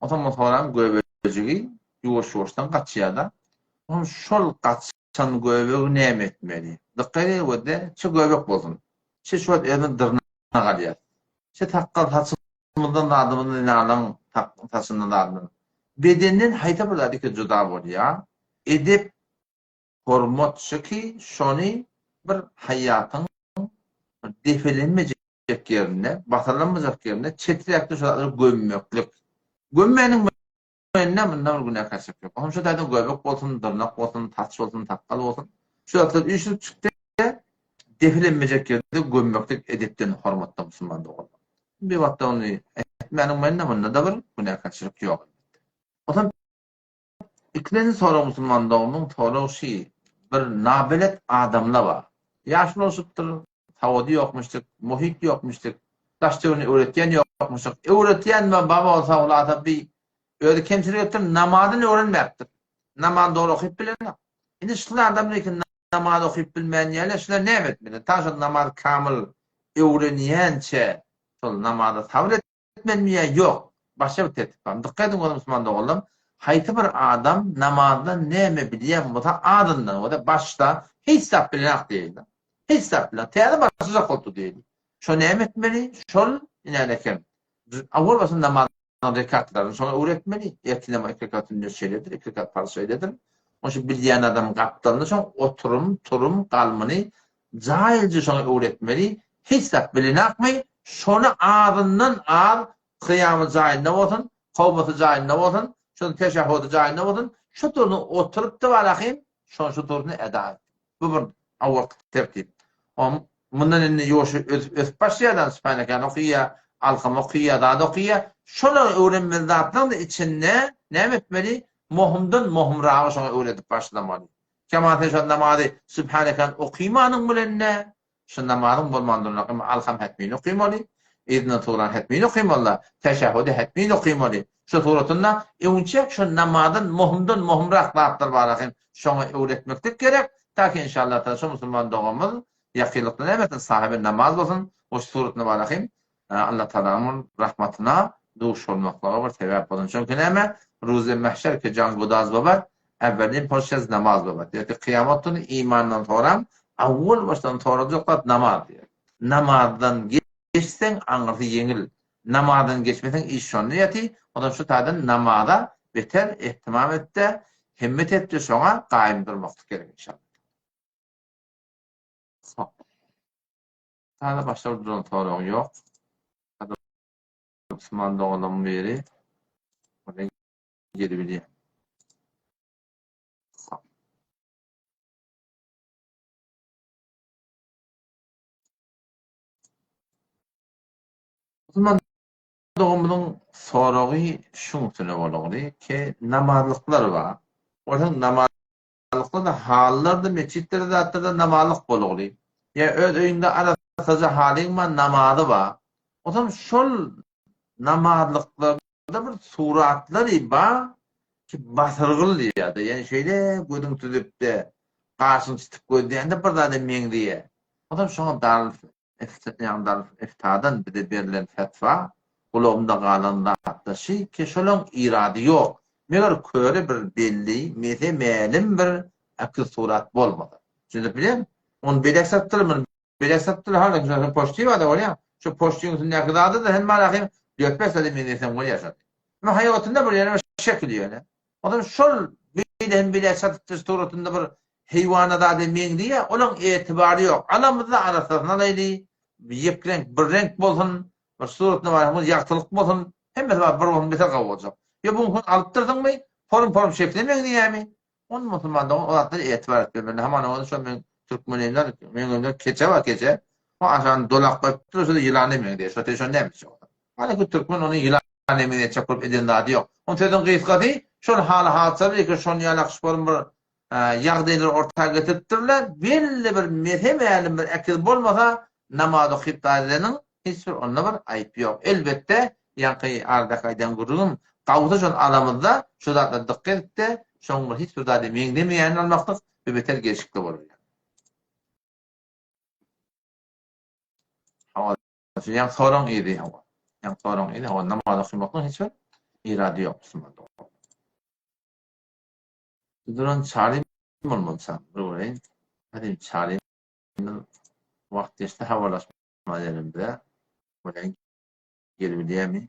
onsoň bu soraň göbejigi ýuwaş-ýuwaşdan gaçýar-da, onsoň şol gaçan göbegi näme etmeli? Dykgat ediň-de, çi göbek bolsun, çi şu wagt özüne dyrnak alýar, çi sakgal saçymyzdan zadymyzdan zenanlaryň saçyndan zadyndan, bedenden haýsy bir zat iki juda bolýar, edep hormat şyky şony bir haýatyň bir depelenmejek ýerinde, basylanmajak ýerinde çeträkde şo zatlary gömmeklik. Gömmäniň mende munda bir günäkärçilik ýok. Onuň şo taýdan göbek bolsun, dyrnak bolsun, saç bolsun, sakgal bolsun. Şu zatlar üýşülip çykdy. Depelenmejek ýerde gömmeklik edepden, hormatdan musulman doganlar. Bir wagtda ony etmäniň mende munda-da bir günäkärçilik ýok elbetde. Onsoň ikilenji sorag musulman doganymyň soragy şi, bir nabelet adamla bar. Ýaşuly bolşupdyr, sawady ýokmuşdyk, muhit ýokmuşdyk, daş-töweregini öwretýän ýokmuşdyk. Öwretýän baba bolsa hulasa bi özi kemçilik edipdir, namazyny öwrenmäpdir. Namazy dogry okyp bilenok. Indi şul adam lekin namaz okyp bilmän ýaly şular näme etmeli? Ta şol namaz kamyl öwrenýänçe şol namaza sabyr etmelimi ýa ýok? Başga bir tertip bar. Dykgat ediň oz musulman doganlarym, haýsy bir adam namazdan näme bilýän bolsa azyndan bolsa başda hiç zat bilenok diýeýin. Hiç zat bilenok. Täze başlajak bolupdyr diýeýin. Şo näme etmeli? Şol inänekem. Awal başda namaz rekatlaryny şoňa öwretmeli. Ertir namaz iki rekat sünnet şeýledir, iki rekat parz şeýledir. Onuň üçin bilýän adam gapdalynda şoň oturym, turum, galmyny jaýylja şoňa öwretmeli. Hiç zat bilenakmy, şony azyndan az kyýamy jaýynda bolsun, kowmasy jaýynda bolsun, şonuň teşehhudy jaýynda bolsun, şu turuny oturyp-da barahym, şony şu turuny eda et. Bu bir awalky tertip. Mundan indi ýoşy ösüp ösüp başlaýar adam Sübhanekeni okaýar, Alkam okaýar, zat okaýar. Şolar öwrenmeli zatlaryň-da içinde näme etmeli? Mohumdan mohumragy şoňa öwredip başlamaly. Kemal sen şol namazy Sübhanekeni okymanyň bilen-de şu namazyň bolman durnak emma Alkam hetmini okymaly, yzyndan surany hetmini okymaly-da, teşehhudi hetmini okymaly. Şu suratynda öňçä şu namazdan mohumdan mohumrak zatlar bar hem şoňa öwretmeklik gerek. Ta ki inşallah taala şu musulman doganymyz ýakynlykda näme etsin sahibi namaz bolsun we şu suratynda bar hem Allah Taalanyň rahmatyna duş bolmaklyga bir sebäp bolsun. Çünki näme? Ruzy mahşer ki jan gudaz bobat, awwelin poşez namaz bobat. Ýa ki kyýamat güni imandan soraň, awwal başdan sorajak zat namaz diýer. Namazdan geçseň aňyrsy ýeňil. Namazdan geçmeseň iş şonda ýaty, ondan şu taýdan namaza beter ehtimam etde, himmet etde şoňa gaýym durmaklyk gerek inşallah. Täze başlap duran sorag ýok. Musulman doganlarymyň biri gelibilýär. Musulman doganymyzyň soragy şuň üstüne bolagly ki, namazlyklar bar. Bolsa namazlyklar-da halylar-da metjitlerde zatlarda namazlyk bolagly. Ýa öz öýüňde arassaja halyň bar, namazy bar. Onsoň şol namazlyklarda bir suratlary bar ki, basyrgyl diýýär-de. Ýani şeýle gözüň süzüp-de, gaşyň çytyp gözleýände bir zada meňzeýär. Onsoň şoňa daryl Iftadan bize berlen fetwa gulagymda galan zatda şy ki şolaň irady ýok. Meger köre bir belli, mese-mälim bir äkil surat bolmasa. Düşündirip bilýäňmi? Ony beýläk satypdyrlar, muny beýläk satypdyrlar, hany şo poçti bar-da bolýa. Şo poçtiň üstündäki zady-da hem bar ahym, dört-bäş zada meňzeseň bolýar şony. Emma haýbatynda bir ýöne bir şekil ýöne. Onsoň şol beýle hem beýläk çatypdyr suratynda bir heýwana zada meňzeýär, olaň etibary ýok. Alamyzda arassasyny alaýly, ýek reňk, bir reňk bolsun, bir suratyna barýan ýagtylyk bolsun, hemmesi bar bir bolsun beter gowy boljak. Ýa bu gün alypdyrsyňmy, forum-forum şekline meňzeýärmi? Ony musulman dogan o zatlara etibar etmemeli. Hamana ony şo meň türkmen öýünden, meň öýümde keçe bar keçe. O aşagyny dolap goýupdyr, şo-da ýylana meňzeýär. Şo şony näme etjek ol? Hälki türkmen ony ýylana meňzetjek bolup eden zady ýok. Onuň sözüň gysgasy, şol haly-hadysalar ilki şon ýalak şporum bir ýagdaýlary orta getiripdirler. Belli bir mese-mälim bir äkiz bolmasa, namaz okyp daýzanyň hiç bir onda bir aýyp ýok. Elbetde, ýaňky aradaky aýdan gürrüňim, gawusa şony alamyzda, şu zatlara dykgat edip-de, şoň bir hiç bir zada meňzemeýänini almaklyk bir beter gelşikli bolar. Hawa, ýaňky soragyň yzy, hawa. Ýaňky soragyň yzy, hawa, namaz okamaklygyň hiç bir irady ýok musulman dogan. Duran Çary bolmaly çary, bir göreýin. Hadi Çary wagt geçdi habarlaşma edenimize. Göreýin gelebilýärmi?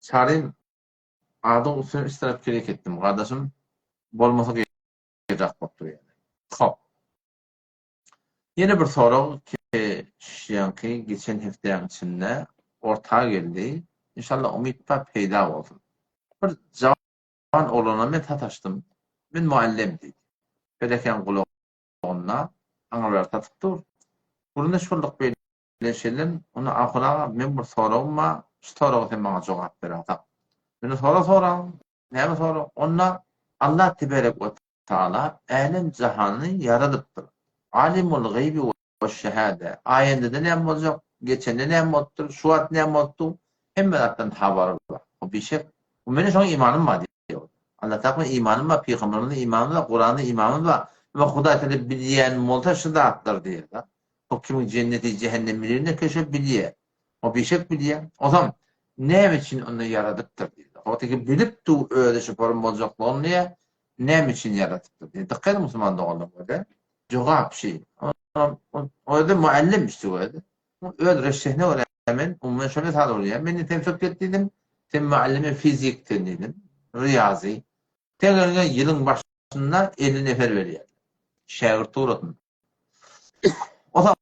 Çarym adyň üstüne üç tarap kerek etdim gardaşym bolmasa gyjak bolup durýar. Hop. Ýene bir sorag ýaňky geçen hepdäň içinde orta geldi. Inşallah umyt bar peýda bolsun. Bir jawan oglana men sataşdym. Men muallem diýdi. Pelekäň gulagynda aňyrlar satyp dur. Gürrüňdeş bolduk beýle şeýle. Onda Ahun aga meň bir soragym bar. Şu soraga sen maňa jogap beräýseň. Meni sora soragyň. Näme sorag? Onda Allah teberek we Taala älem jahany ýaradypdyr. Alimul gaýbi we şehade. Aýendede näme boljak, geçende näme bolupdyr, şu wagt näme bolupdyr, hemme zatdan habary bar. O bişek. Meniň şoňa imanym bar diýýär. Allah Tagala imanym bar, pygamberimize imanymyz bar, Kurana imanymyz bar. Emma Hudaý Tagala bilýän bolsa şu zatlar diýýär. O kimiň jenneti, jähennemi bilenini keşe bilýär. O bişek bilýär. Onsoň näme üçin onda ýaradypdyr diýýär. O teki bilip dur özi şu form boljaklygyny diýýär. Näme üçin ýaradypdyr diýýär. Dykgat ediň musulman doganlar bolýar. Jogap şi. Özi muallim işte özi. Öz reştesine görä men umuman şo mysal bolýar. Men sen söhbet diýdim. Sen muallimi fizik sen diýdim. Riýazy. Sen eliňe ýylyň başynda 50 nefer berýär. Şägirt suratynda. Onsoň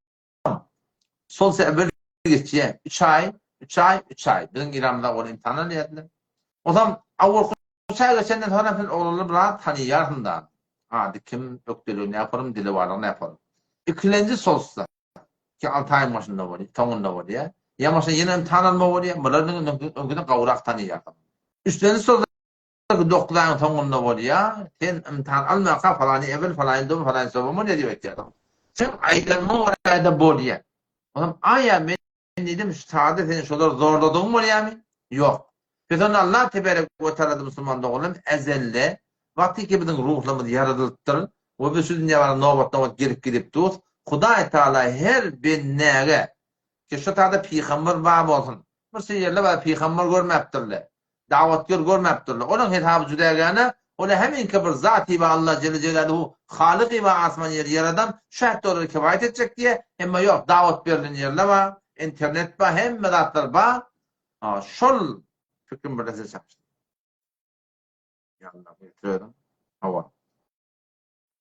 Sol sebir geçýär. 3 aý, 3 aý, 3 aý. Biziň Iranymyzda ol imtihan alýardylar. Onsoň awalky 3 aý geçenden soň sen oglanlary biraz tanaýarsyň da. Ady kim, ökdeligi näporym, dilewarlygy näporym. Ikilenji solsa, ki 6 aýyň başynda bolýar, soňunda bolýar. Ýa bolmasa ýene imtihan alma bolýar. Bular öňküden gowrak tanaýarsyň. Üçlenji solsa Dokuz aýyň soňunda bolýa, sen ymtahan almaka falany ebel, falany dum, falany sobam bolýa diýip aýtýarsyň. Seň aýdanyňa görä-de bolýa. Onam aýa men diýdim şu sada seni şolar zorladygyň bolýamy? Ýok. Biz onda Allah teberek we tealada musulman doganlarym ezelde wagty ki biziň ruhlarymyz ýaradylypdyr we biz şu dünýä bara nobat-nobat gelip gidip durus, Hudaý Taala her bendäge ki şu tada pygamber bar bolsun. Bir şeýle ýerler bar pygamber görmäpdirler. Dawatger görmäpdirler. Olaň hesaby jüdägäne, ola heminki bir Zat iba Alla jelle jelaluhu Halyk iba asman ýeri ýaradan şu ähtde olary kifaýat etjek diýe, emma ýok, dawat berlen ýerler bar, internet bar, hemme zatlar bar. Şol pikrim birleşe çapyşdy. Ýa Allah, getireweriň. Hawa.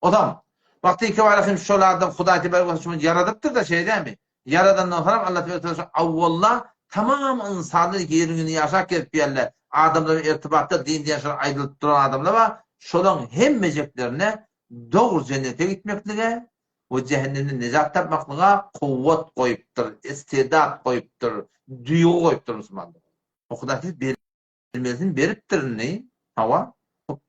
Ozam, wagty ikibara hem şol adam Hudaý tebarek we taala ýaradypdyr-da, şeýle dälmi? Ýaradandan soňam Allah tebarek we taala awwalda tamam ynsanlar ýeriň ýüzünde ýaşap gezip ýörler. Adamlar bilen irtibatda din diýen şol aýdylyp duran adamlar bar. Şolaň hemmejeklerine dogry jennete gitmeklige we jähennemden nejat tapmaklyga kuwwat goýupdyr, istedat goýupdyr, duýgy goýupdyr musulmanlara. Hudaý siz Bilmesini beripdir indi. Hawa.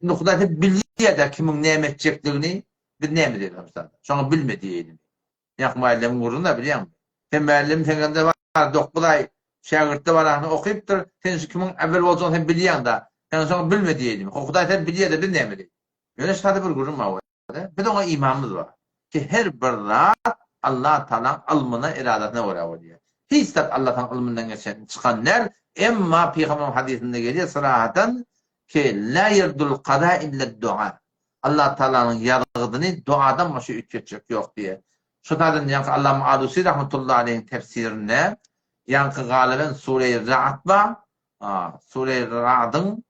Indi Hudaý sen bilýär-dä kimiň näme etjekligini. Biz näme diýeli şonda? Şoňa bilme diýeýli. Ýa muallimiň gürrüňi-dä bilýäňmi? Sen muallim seň ýanyňda bar 9 aý şägirtde bar ahny okypdyr. Sen şu kimiň äwel boljagyny sen bilýäň-dä. Sen şoňa bilme diýeýlimi? Hudaý sen bilýär-de biz näme diýeli? Ýöne şu sada bir gürrüň bar. Biz oňa imanymyz bar. Ki her bir zat Allah Tagalaň ylmyna, eradasyna görä bolýar. Hiç zat Allah Tagalaň ylmyndan geçen, çykan däl. Emma Pygamberimiziň hadysynda gelýär syrahatan ki la yerdul kaza illa dua. Allah Tagalanyň ýazgydyny duadan başga üýtgetjek ýok diýýär. Şu taýdan ýaňky Allama Alusi rahmetullahi aleýhiň tefsirinde ýaňky galyben Sure-i Ra'd bar. Sure-i Ra'dyň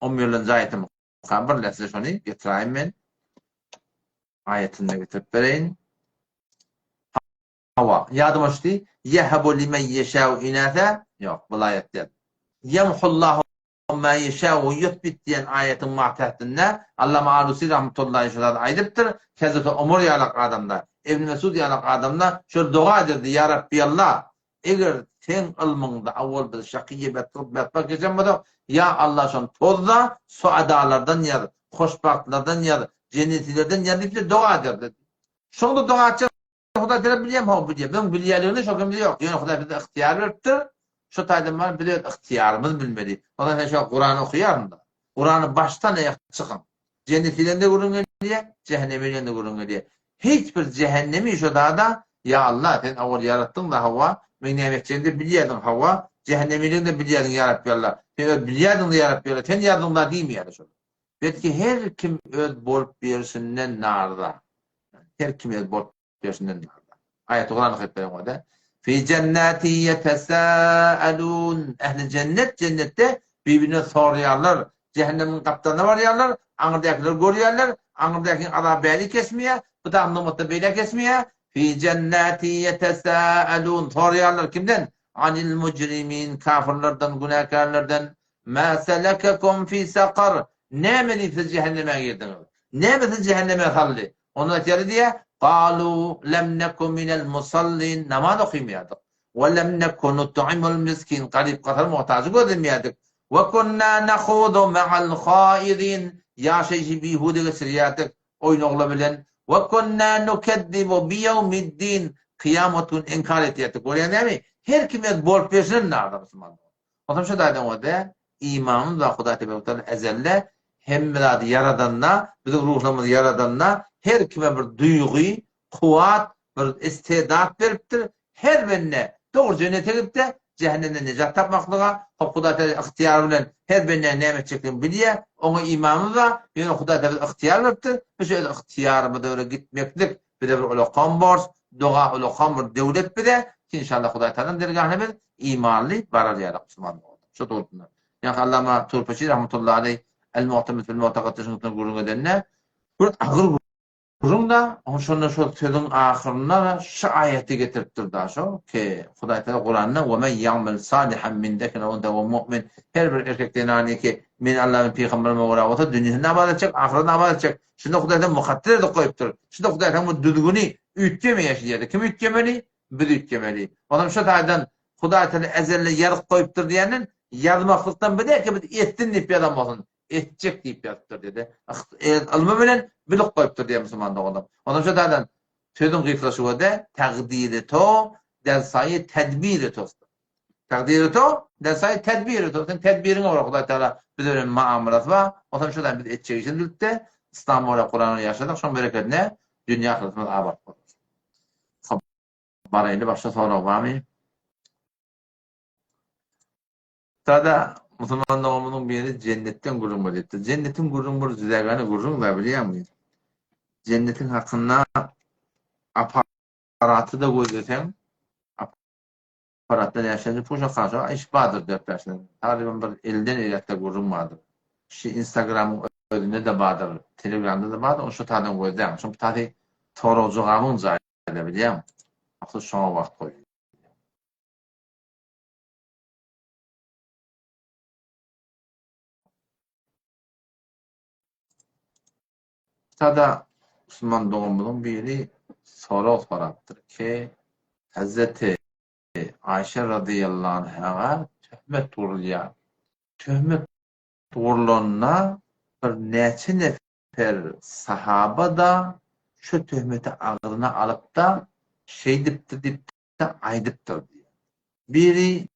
on birlenji aýatymy Ka bir lehze şony getiräýin men. Aýatyny getirip bereýin. Hawa, ýadyma düşdi. Ýehebu limen ýeşäu inäse. Ýok, bu aýat däl. Ýemhullahu ma ýeşäu we ýuthbit diýen aýatyň matähtinde Allama Alusi rahmetullahi şu zady aýdypdyr. Hezreti Omar ýalak adamlar, Ibn Mesud ýalak adamlar şol doga ederdi, Ýa Rabbi Allah, Eger seň ylmyňda awwal biz şakyýe betbagt geçen bolsak, ýa Allah şony tozda, suadalardan ýaz, hoşbagtlardan ýaz, jennetilerden ýaz diýip bize doga ederdi. Şoňda doga etjek Hudaý tarap bilýärmi? Hawa bilýär. Biziň bilýänliginde şo kemde ýok. Ýöne Hudaý bize ygtyýar beripdir. Şo taýdan baryp biz öz ygtyýarymyzy bilmeli. Ondan sen şo Kurany okaýarsyň-da. Kurany başdan aýak çykyň. Jennetinden-de gürrüň gelýär, jähenneminden-de gürrüň gelýär. Hiç bir jähennemi şo zada, Ýa Allah, sen owal ýaratdyň-da, hawa, meň näme etjegimi-de bilýärdiň, hawa, jähennemiligini-de bilýärdiň, ýa Rabbi Allah, sen öz bilýärdiň-de, ýa Rabbi Allah, sen ýazdyň-da diýmeýär şol. Belki her kim öz bolup berşinden narza. Her kim öz bolup Berşinden Aýaty Kuran okyp beren boldy. Fi jennati yetesaalun. Ähli jennet jennetde bir-birine soraýarlar. Jähennemiň gapdalyna barýarlar, aňyrdakylar görýärler, aňyrdakyň azaby bäri kesmeýär, bu dagy nygmatda beýle kesmeýär. Fi jennati ýetesâelûn, soraýarlar kimden? Anil mujrimin, kafyrlardan, günäkärlerden, Mâ selekekum fî sakar, näme diýip siz jähenneme girdiňiz? Näme sizi jähenneme saldy? Onda aýtýarlar diýýär, Galû lem neku minel musallin, namaz okymaýardyk. We lem neku nut'imul miskin, garyp-gasar muhtajy gözlemeýärdik. We kunnâ nahudu ma'al haizin, ýaşaýşy bihuda geçirýärdik, oýun-ogla bilen. We kunnâ nukezzibu biýewmiddin, kyýamat gününi inkar edýärdik. Görýäň dälmi? Her kim öz bolup berşine narda musulman. Onsoň şu taýdan bolsa, imanymyz bar Hudaý tebaraka we taala ezelde hemme zady ýaradanda, biziň ruhlarymyzy ýaradanda her kime bir duýgy, kuwwat, bir istedat beripdir. Her bende dogry jennete gidip-de, jähennemden nejat tapmaklyga, hop Hudaý Tagala ygtyýar bilen her bendäniň näme etjekdigini bilýär, oňa imanymyz bar, ýöne Hudaý Tagala bize ygtyýar beripdir, biz şu öz ygtyýarymyza görä gitmeklik bize bir ulakan borç, doga ulakan bir döwlet bize, inşallah Hudaý Tagalaň dergähine biz imanly barar ýalyk musulman doganlar. Şu dogrusynda. Ýa Allama Turpeçi rahmetullahi aleý El-Mu'tamid fil-Mu'taqad düşünjesinde gürrüň edende bir agyr Gürrüň-da, şonda şol sözüň ahyrynda şu aýaty getiripdir-da şo, ki, Hudaý Tagala Kuranda, Ve men ya'mel salihan min zekerin ew unsa ve mu'min, her bir erkek zenany ki, men Alla we pygamberime görä bolsa, dünýesini abat etjek, ahyretini abat etjek. Şunda Hudaý Tagala mukadder edip goýupdyr. Şunda Hudaý Tagala bu düzgüni üýtgemeýär şu ýerde. Kim üýtgemeli? Biz üýtgemeli. Onam şu taýdan Hudaý Tagala ezelde ýazyp goýupdyr diýenden, ýazmaklykdan bir däl ki, biz etsin diýip ýazan bolsun. etjek diýip ýazypdyr diýdi. Ylmy bilen bilip goýupdyr diýýär musulman doganlar. Ondan şu taýdan sözüň gysgaçy görde tagdiri to der saýy tedbiri to. Tagdiri to der saýy tedbiri to. Sen tedbiriňe görä Hudaý Taala biz bilen muamalasy bar. Ondan şu taýdan biz etjek işini bilipdi. Yslam görä Kurana ýaşadyk. Şoň berekedine dünýä ahyretimiz abat bolar. Hop, baraýly başga sorag barmy? Sada musulman doganymyzyň biri jennetden gürrüň beripdir. Jennetiň gürrüň bir jüdägäne gürrüň da bilýäňmi? Jennetiň hakynda aparaty-da gözleseň, aparatda näçenji puşa kaşa iş bardyr dört bäşden. Talyban bir elden eýläkde gürrüň bardyr. Şu Instagramyň özünde-de bardyr, Telegramda-da bardyr, ony şu taýdan gözläň. Şoň taýy sorag-jogabyň jaýy-da bilýäňmi? Mahsus şoňa wagt goý. Sada musulman doganymyzyň biri sorag sorapdyr ki, Hezreti Aýşe razyýallahu anhaga töhmet urulýar. Töhmet urlanda bir näçe nefer sahaba-da şu töhmeti agzyna alyp-da, şeýdipdir diýip-de aýdypdyr diýýär. Biri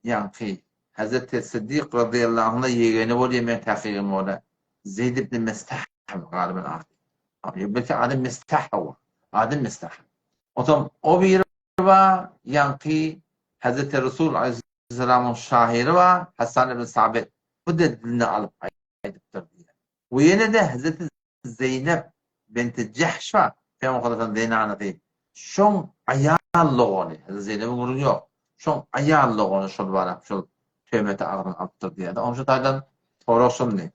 ýaňky Hezreti Siddik razyýallahu anhuň ýegeni bolýar meň takygyma görä. Zeýd ibn Mestah galyban ady. Belki ady Mestah hawa. Ady Mestah. Onsoň o biri bar, ýaňky Hezreti Resul aleýhissalamyň şahyry bar, Hasan ibn Sabit. Bu-da diline alyp aýdypdyr diýýär. We ýene-de Hezreti Zeýnep benti Jahş bar, Pygamber Hudaýyň zenanasy. Şoň aýal dogany, häzir Zeýnebiň gürrüňi ýok. Şoň aýal dogany şol barap şol töhmeti agzyna alypdyr diýýär-de. Onuň şu taýdan sorag şundy.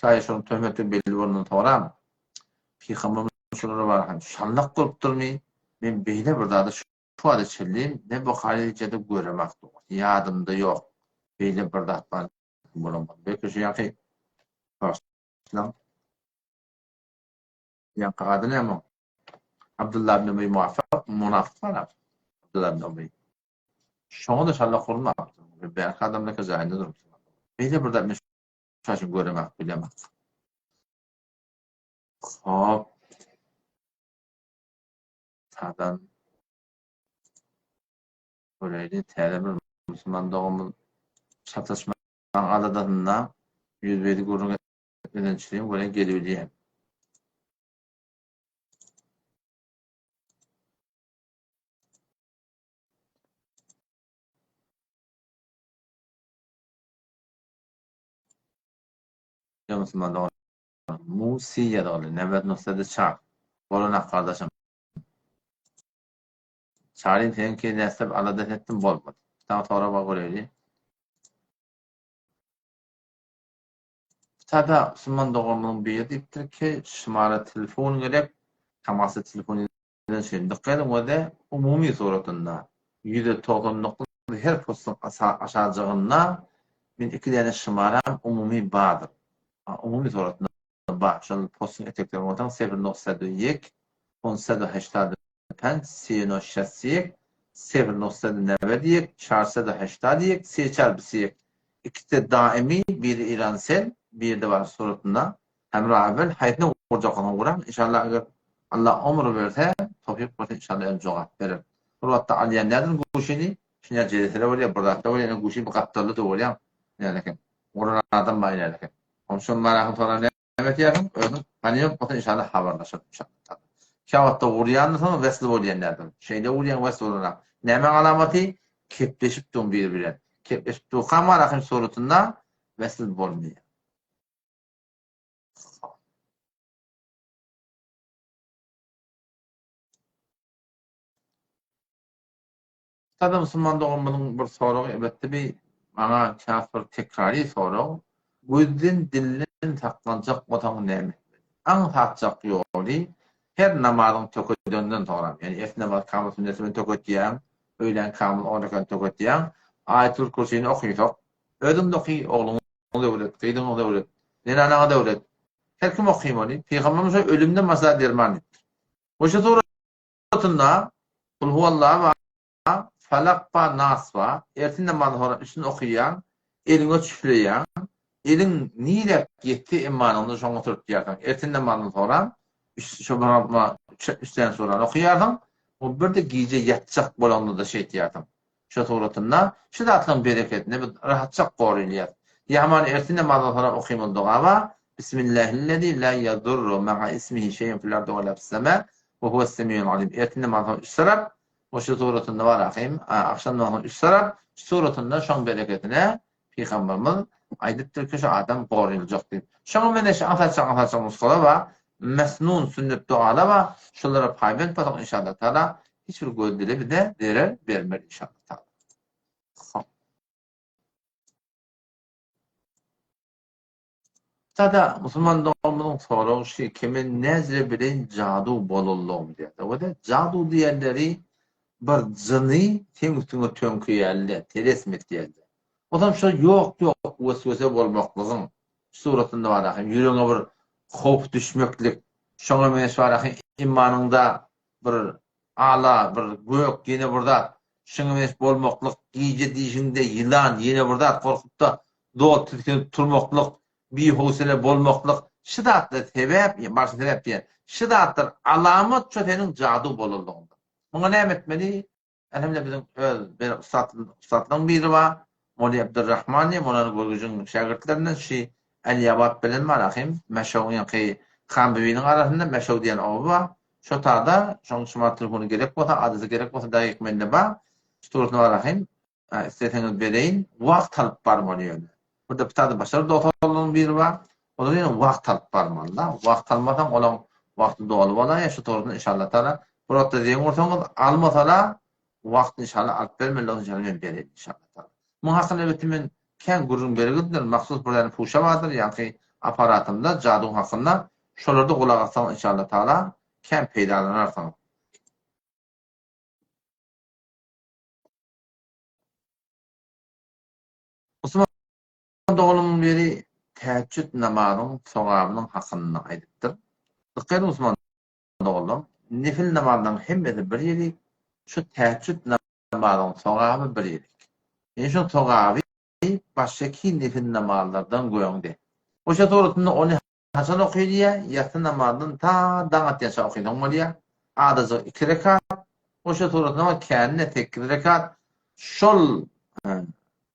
Şaýat şonuň töhmeti belli bolandan soram, Pygamberimiz şolara bar hem şallak bolupdyrmy? Men beýle bir zady şu wagta çenli ne Buhary ne-de göremak dogrusy. Ýadymda ýok. Beýle bir zat bar bolan. Belki şu ýaňky Lan. Ýaňky ady näme oň? Abdullah ibn Ubeý muwafak, munafyk bar Abdullah ibn Ubeý. Şoňa da şalla gurmapdyr. Bärki adamlar jaýynda durupdyr. Beýle bir zat men şaşyp göremek bilemok. Hop. Tadan. Göreýli täze bir musulman doganymyz sataşma aladasynda ýüzbe-ýüz gürrüň etmedençiligim görä gelibilýän. Ýa musulman dogan Musi ýazgyly, Nebet Nusredi Çar. Bolanak gardaşym. Çarym seňki näsip alada etdim bolmady. Saňa sorag bar göreýli. Sada musulman doganymyzyň biri diýipdir ki, şumara telefon gerek, tamasy telefon. Şeýle dykgat ediň we umumy suratynda 199 her postuň aşajygynda men iki däne şymaram umumy bardyr. Umumy suratynda bar. Şol postuň eteklerini bolsaň sefr nokta ýek, onsa heştad penç, se no şest ýek, sefr nokta newed ýek, çarsa heştad ýek, se çar bisi ýek. Ikisi daimi, biri Iransel, biri-de bar suratynda. Hemra Evvel haýsyna gurjak bolsaň guraň inşallah eger Allah omur berse towfyk berse inşallah özüm jogap bererin. Bir wagtda alýan däldirin guşyny şunýa jelesede bolýar bir zatda bolýar ine guşy bir gapdalda da bolýaň nälekin guran adam bar nälekin. Onşon marahym soran näme etýärsiň özüň tanýan bolsa inşallah habarlaşarys inşallah. Käwagtda gurýandyr wesl bolýan däldir. Şeýle gurýaň wesl bolanok. Nämäň alamaty kepleşip duň biri bilen. Kepleşip durka marahym suratynda wesl bolmaýar. Sada musulman doganymyzyň bir soragy elbetde bir maňa has bir tekrary sorag. Gözden dilden saklanjak bolsaň näme etmeli? Aňsatjak ýoly her namazyň tökedenden soňra, ýagny ertir namaz kamyl sünneti bilen töketýäň, öýlän kamyl on rekat töketýäň, Aýatul Kürsini okysak, özüň-de oky, ogluňa öwret, gyzyňa öwret, zenanaňa-da öwret. Her kim okymaly. Pygamberimiz şo ölümden başga derman diýipdir. We şu suratynda Kul huwallah bar, Falak bar, Nas bar. Ertir namazdan soňra üçüni okaýaň, eliňe çüfleýäň. Eliň nirä ýetse emmanyňda şoňa sürtýärsiň. Ertir namazdan soňra üç şo üç däne surany okaýarsyň. We bir-de gije ýatjak bolanda-da şeýtýärsiň. Şo suratynda şu zatlaryň bereketine biz rahatjak gorülýäs. Ýaman ertir namazdan soňra okymaly doga bar, Bismillahillezî lâ yadurru ma'a ismihi şeý'un fil ardi we lâ fis-semâ we huves-semî'ul alîm. Ertir namazdan soň üç sarap, we şu suratynda bar ahym, agşam namazdan soň üç sarap, şu suratynda şoň bereketine Pygamberimiz aýdypdyr ki, şu adam goryljak diýip. Şoňa meňzeş aňsatjak-aňsatjak nusgalar bar. Mesnun sünnet dogalar bar. Şolara paýbent bolsak inşallah taala hiç bir göz dile bize zerer bermez inşallah taala. Hop. Sada musulman doganymyzyň soragy şu ki men näzire bileýin jadu bolanlygym diýýär. Oda jadu diýenleri bir jyny seň üstüňe töňkeýärler, telesm etýärler. Ozam şo ýok ýok weswese bolmaklygyň suratynda bar ahym, ýüregiňe bir howp düşmeklik, şoňa meňzeş bar ahym, imanyňda bir ala, bir gök ýene bir zat, şuňa meňzeş bolmaklyk, gije dişiňde ýylan ýene bir zat gorkup-da dol tisginip turmaklyk, bihowsele bolmaklyk, şu zatlar sebäp, başga sebäp diýen, şu zatlar alamat şo seniň jadu bolanlygyňda. Muňa näme etmeli? Elhamdülillah biziň öz bir ussat ussatlaryň biri bar. Moly Abdurrahman diýip, Molany Görgüjiň şägirtlerinden şi Älýabat bilen bar ahym. Mäşewiň ýaňky Hanbibiniň arasynda Mäşew diýen oba bar. Şo tada şoň smart telefony gerek bolsa, adresi gerek bolsa dagyk mende bar. Şuturysyny bar ahym. Isleseňiz bereýin. Wagt alyp barmaly ýöne. Burada bir tane başarı dogtorlaryň biri bar. Olar ýene wagt alyp barmaly-da. Wagt almasaň olaň wagty doly bolaýýar. Şu toruny inşallah taala bir wagtda zeň ursaňyz almasala wagt inşallah alyp bermeli inşallah men bereýin inşallah taala. Muň hakynda elbetde men kän gürrüň bergizdir. Mahsus bir däne puşa bardyr ýaňky aparatymda jaduň hakynda. Şolarda gulak assaňyz inşallah taala kän peýdalanarsyňyz. Musulman doganymyň biri täheçjüt namazyň sogabynyň hakynda aýdypdyr. Dykgat ediň musulman doganlarym, nefil namazlaryň hemmesi bir ýerik, şu täheçjüt namazyň sogaby bir ýerik. Ýöne şoň sogaby başgaki nefil namazlardan göňde. Oşa suratynda ony Haçan okylýar? Ýassy namazyndan ta daň atýança okysaň bolýar. Azajyk iki rekat, goşa surasyna bar känine sekiz rekat. Şol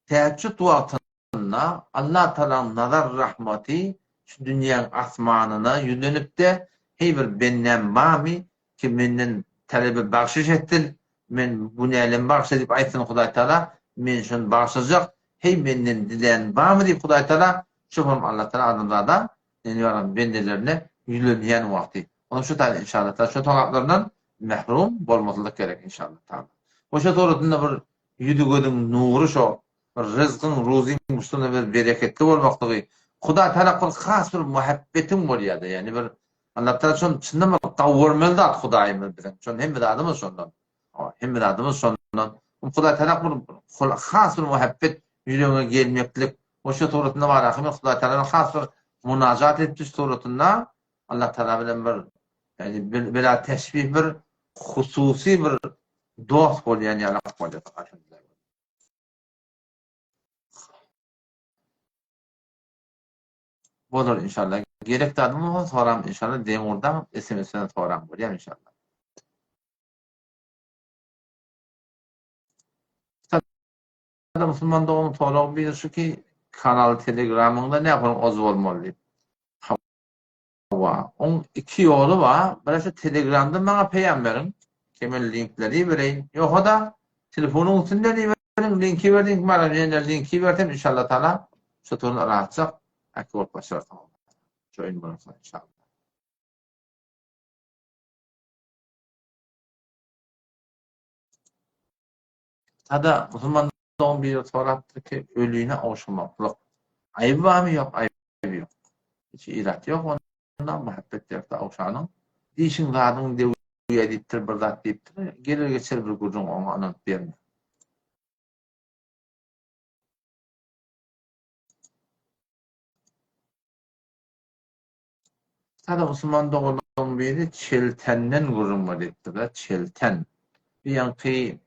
täheçjüt wagtynda Allah Tagalaň nazar rahmaty şu dünýäň asmanyna ýüzlenipde, Heý bir bendäm barmy ki menden talebe bagşyş etsin, men günälemi bagyşla diýip aýtsyn Hudaý Tagala, men şony bagyşlajak, heý menden dilän barmy diýip Hudaý Tagala, Şu hem Allah Tagala adamzada, ýagny ýaran bendelerine ýüzlenýän wagty. Onuň şu taýda inşallah Tagala şu sogaplaryndan mehrum bolmaslyk gerek inşallah Tagala. We şu suratynda bir ýüzi gözüň nury şo, bir ryzkyň, ruzyň üstünde bir bereketli bolmaklygy, Hudaý tarap bir has bir muhabbetiň bolýar-da, ýagny bir. Allah Taala şon çyndan bir gawurmaly zat Hudaýymyz biziň. Şon hemme zadymyz şondan. Hemme zadymyz şondan. Hudaý Taala bir has bir muhabbet ýüregiňe gelmeklik. O şu suratynda bar ahymy Hudaý Taala has bir munajat etdi suratynda Allah Taala bilen bir ýani bela teşbih bir hususy bir dost bolýan ýaly bolýar. Bolar inşallah. Gerek zadyň bolsa soram inşallah deň urdaň SMS-den soram bolýar inşallah. Sada musulman dogan sorag biri şu ki kanal telegramyňda ne yaparyn oz bolmaly diýip. Hawa, oň iki ýoly bar. Biri şu telegramda maňa peýam beriň. Kemen linkleri ibereýin. Ýoga-da telefonyň üstünden iberiň, linki berdiň, maňa ýene linki bersem inşallah taala şu tuny rahatjak äki bolup başarsyň. Join bolarsyň inşallah. Sada musulman dogan biri sorapdyr ki, ölini ogşamaklyk aýby barmy? Ýok, aýby ýok. Hiç irat ýok onda, muhabbet ýoksa ogşanyň. Dişiň zadyň döwýä diýipdir, bir zat diýipdir. Geler geçer bir gürrüň oňa ynanyp berme. Sada musulman doganlaryň biri çeltenden gürrüň beripdir-de, çelten. Bu ýaňky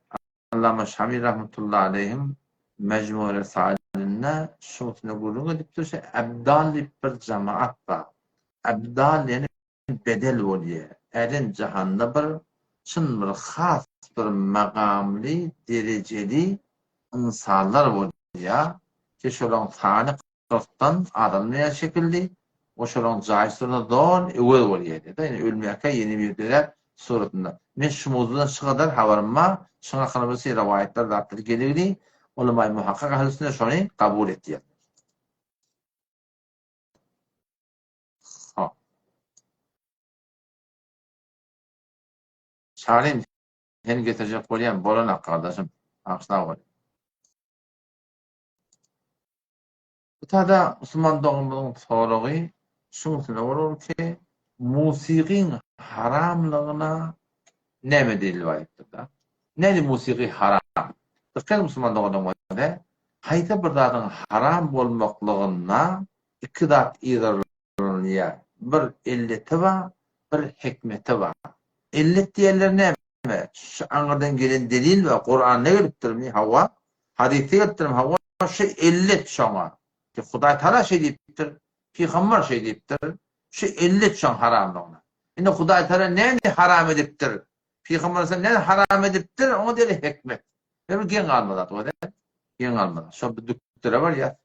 Allama Şamil rahmetullahi aleýhiň Mejmue Resailinde şuň üstünde gürrüň edipdir, şu Abdal diýip bir jemaat bar. Abdal diýeni bedel bolýar. Älem jahanda bir çyn bir has bir magamly, derejeli ynsanlar bolýar ki, şolaryň sany Kyrkdan azalmaýan şekilli we şolaryň jaýy suratynda doly öwez bolýar diýdi. Ýöne ölmäkä ýene biri döräp suratynda. Men şu mowzudan şu gadar habarym bar. Şuň hakynda bir şeý rowaýatlar zatlar geligini ulamaý muhakkak ähli sünnet şony kabul etýär. Hop. Çarym seni getirjek bolýan bolanak gardaşym. Bagyşla bol. Bu tada musulman doganymyzyň soragy şuň üstüne bolar ki, musigyň haramlygyna näme delil bar diýipdir-de. Näme musigy haram? Dykgat musulman doganlarymyza, haýsy bir zadyň haram bolmaklygynda iki zat yzarlanylýar. Bir elleti bar, bir hikmeti bar. Ellet diýenleri näme? Şu aňyrdan gelen delil bar, Kuranda gelipdirmi? Hawa. Hadysda gelipdirmi? Hawa. Şu ellet şoňa. Ki Hudaý Taala şeý diýipdir, pygamber şeý diýipdir. Şu ellet şoň haramlygyna. Indi Hudaý Taala näme haram edipdir? Pygamber sen näme haram edipdir? Oňa diýeli hikmet. Bir geň galma zat o-da. Geň galma. Şo bir dükdüre barýar.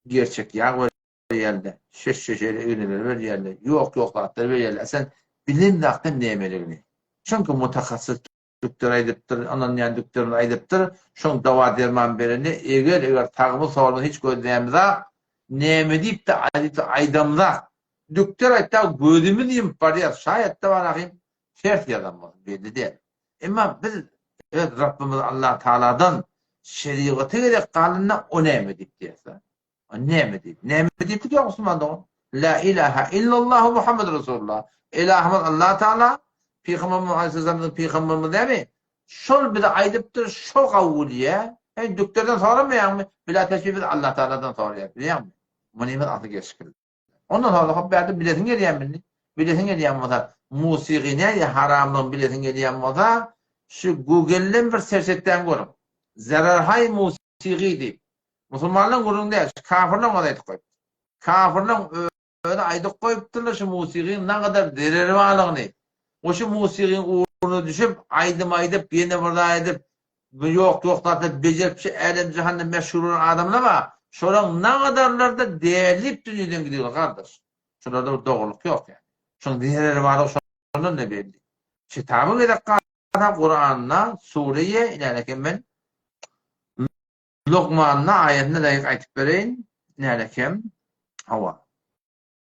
Gerçek ýag berýärler. Şeş-şeşeli igneleri berýärler. Ýok-ýok zatlary berýärler. Sen bilen zatdan nämeligini. Çünki mutahassys dükder aýdypdyr, ynanýan dükderimiz aýdypdyr, şoň dawa-derman berende eger eger sagmy solmy hiç gözlämizak, näme diýip-de aýdypdyr aýdamzak. Dükder aýtda gözümizi ýumup barýas, şaýat-da bar ahym, ters ýazan bolsa belli däl. Emma biz öz Rabbymyz Allah Tagaladan şerigata gerek galanda o näme diýip diýýäs-de. O näme diýip? Näme diýipdik ýa musulman dogan? La ilaha illallah Muhammed Resulullah. Ilahymyz Allah Taala, Pygamberimiz Aleyhisselamyň pygamberimiz näme? Şol bize aýdypdyr, şo kabul ýa. Sen dükderden soramaýaňmy? Bila teşbih biz Allah Taaladan soraýar, bilýäňmi? Muny biz asy geçkil. Ondan sonra hop bärde bilesiň gelýärmi indi? Bilesiň gelýän bolsa, musigy näde haramlygyny bilesiň gelýän bolsa, şu Google-den bir serç etdäň görüň. Zerarhaý musigy diýip. Musulmanlaryň gürrüňi däl, şu kafirleň özi aýdyp goýupdyr. Kafirleň özi aýdyp goýupdyrlar şu musigyň nagadar zereri barlygyny. We şu musigyň ugruna düşüp, aýdym aýdyp, ýene bir zat edip, ýok ýok zatlar bejerip şu älem jahanda meşhur bolan adamlar bar. Şolaň nagadarlarda dälip dünýeden gidiyorlar gardaş. Şolarda bir dogrulyk ýok ýani. Şoň zereri barlygy şondan-da belli. Kitaba gezek galsa Kuranda sureýe inäneken men Lukmanyna aýatyny laýyk aýtyp bereýin, nälekem, hawa.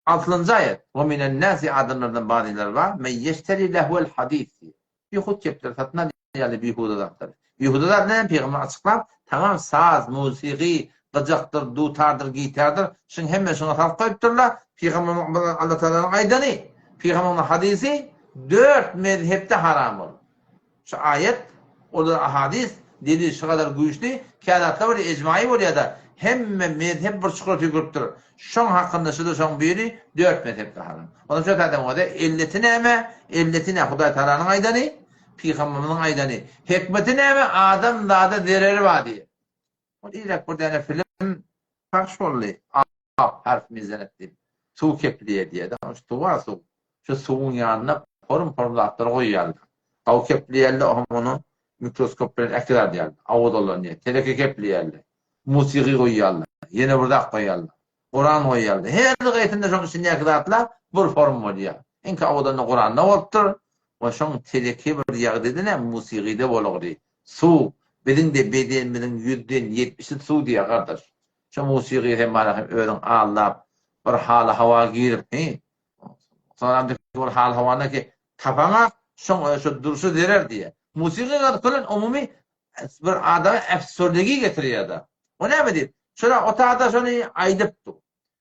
Altynjy aýat, Wa minen-nasi adamlardan bazylary bar, men ýeşteri lehwel hadis diýip, bihut gepleri satyn alýarlar, bihuda zatlary. Bihuda zat näme? Pygamber açyklap, tamam saz, musigy, gyjakdyr, dutardyr, gitardyr, şuň hemmesini şuňa salyp goýupdyrlar. Pygamber Allah Tagalanyň aýdany. Pygamberimiziň hadysy dört mezhepde haram ol. Şu aýat, olar ahadys, delil şu gadar güýçli, käzatlar bir ejmaýy bolýada, hemme mezhep bir çukura tüýküripdir. Şoň hakynda şuda şoň biri dört mezhepde haram. Ondan şo taýdan bolsa elleti näme? Elleti nä Hudaý Tagalanyň aýdany, Pygamberimiziň aýdany. Hikmeti näme? Adam zada zereri bar diýip. Ol irek bir däne film pahş boldy. Ap harf mizenet diýip. Suw kepilýär diýýär. Şu suw bar suw. Şu suwuň ýanyna porum-porum zatlar goýýarlar. Gaw kepilýärler, ohm ony mikroskop bilen äkidardýarlar. Awazalanýar. Teleke kepilýärler. Musigy goýýarlar. Ýene bir zat goýýarlar. Kuran goýýarlar. Her gaýsynda şoň içindäki zatlar bir forum bolýar. Iňki awadanda Kuranda bolupdyr. We şoň teleke bir ýagdaýda näme musigyda bolagly. Suw, biziň-de bedenimiziň ýüzden ýetmişi suw diýýär gardaş. Şo musigy hem bara hem özüň aldap bir hala hawa girip hi. Soňam bir hal hawany ki tapaňa şoň şo durşy zerer diýýär. Musigy gadyp umumy bir adama äpsürligi getirýär-de. O näme diýip? Şola otada şony aýdyp dur.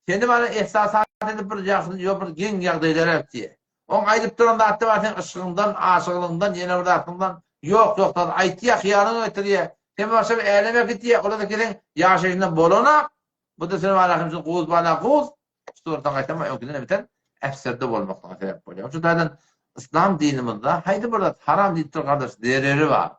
Seni bana ehsasat edip bir ýagşy ýa bir geň ýagdaýlara eltýär. Oň aýdyp duran zatda bar seň yşgyňdan, aşyklygyňdan, ýene bir zatyňdan ýok ýok zat aýtýar, hyýalyňa getirýär. Sen başga bir äleme gitýär, olar-da ki seň ýaşaýşyňdan bolanak. Bu-da seni bana hemşe guz bana guz. Suratdan gaýtama öňküden hem beter äpserde bolmaklyga sebäp bolýar. Şu taýdan yslam dinimizde haýsy bir zat haram diýipdir gardaş zereri bar.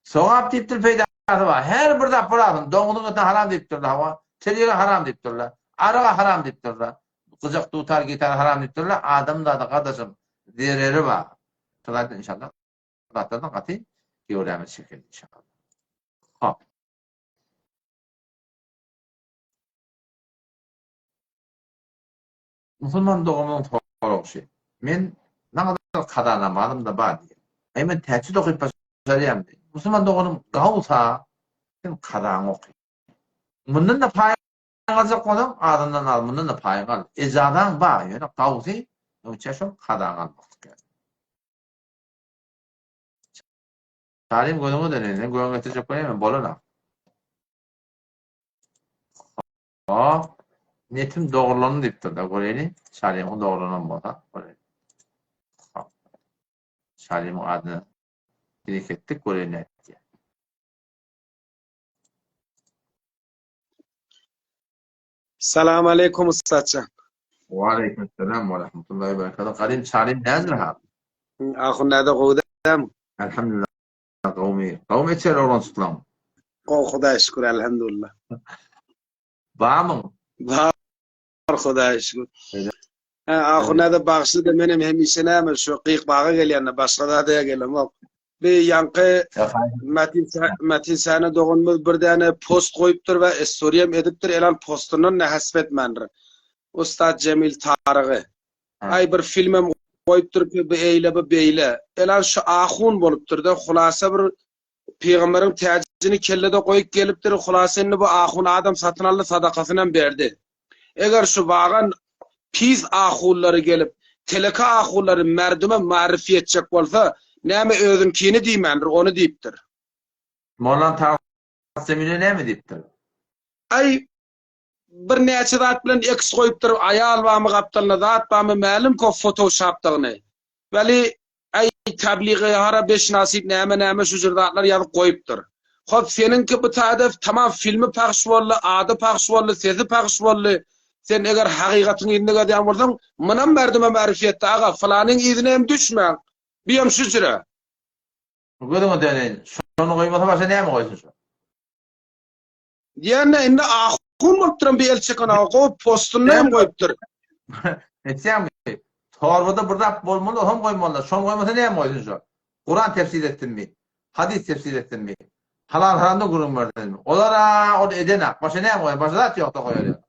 Sogap diýipdir peýdasy bar. Her bir zat bolasyn. Doňuzyň etine haram diýipdirler hawa. Telege haram diýipdirler. Araga haram diýipdirler. Gyjak dutar gitara haram diýipdirler. Adam zada gardaşym zereri bar. Şu taýdan inşallah zatlardan gaty göwrämiz çeker inşallah. Hop. Musulman doganymyň soragy şy. Men nagadar kaza namazym-da bar diýýär. Aý men täçjüt okyp başarýarmy diýýär. Musulman doganym gawsa sen kazaňy oky. Mundan-da paýyň aljak bolsaň azyndan az mundan-da paýyňy al. Ejazaň bar ýöne gawsy öňçä şol kazaňy almaklyk gerek. Çaryň gözüňe döneýin sen göwün getirjek bolýaň men bolanok. Hop. Netim dogrulandy diýipdir-de, göreýli. Şalyň dogrulan bolsa, göreýli. Hop. Şalyň adyny klik etdik, göreýli nätdi. Salam aleýkum ussatjan. Wa aleýkum salam wa rahmetullahi wa berekatuh. Gadym Şalym näzir hal? Ahun näde gowy dämi? Elhamdülillah. Gowmy? Gowmy içeri oglançyklaň? Gowy Hudaýa şükür elhamdulillah. Barmyň? Bar Hudaýa şükür. Hä ahunada bagşy da menem hemişe näme şu gyýkmaga gelýände başga zada gelemok. Bir ýaňky Metin Metin Säne doganymyz bir däne post goýupdyr we estoriyam edipdir elan postundan ne hasp etmändir. Ustad Cemil Tarygy. Aý bir filmem goýupdyr ki bu eýle bu beýle. Elan şu ahun bolupdyr-da hulasa bir pygamberiň täjini kellede goýup gelipdir hulasa indi bu ahun adam satyn aldy sadakasynam berdi. Eger şu wagan pis ahunlary gelip teleke ahunlary merdüme maryfy etjek bolsa näme özünkini diýmändir ony diýipdir. Mollan Tagat Jemile näme diýipdir? Aý bir näçe zat bilen eks goýupdyr, aýal barmy gapdalynda zat barmy mälim ko fotoşapdygyny. Weli aý tabligy hara beşnasyp näme näme şu jür zatlar ýazyp goýupdyr. Hop seniňki bu taýda tamam filmi pahş boldy, ady pahş boldy, sesi pahş boldy. Sen eger hakykatyň yzyny gezýän bolsaň, munam merdime marifetde aga, fylanyň yzyna hem düşmäň. Buyam şu jüre. Gözüňe döneýin. Şony goýmasa başga näme goýsun şo? Diýende indi ahun bolup duran bir el çeken aga gowy postuny hem goýupdyr. Etýäňmi? Torbada bir zat bolmaly, oňam goýmalylar. Şony goýmasa näme goýsun şo? Kuran tefsir etsinmi? Hadys tefsir etsinmi? Halal haramdan gürrüň bersinmi? Olar-a ol edenak. Başga näme goýar? Başga zat ýok-da goýar ýaly.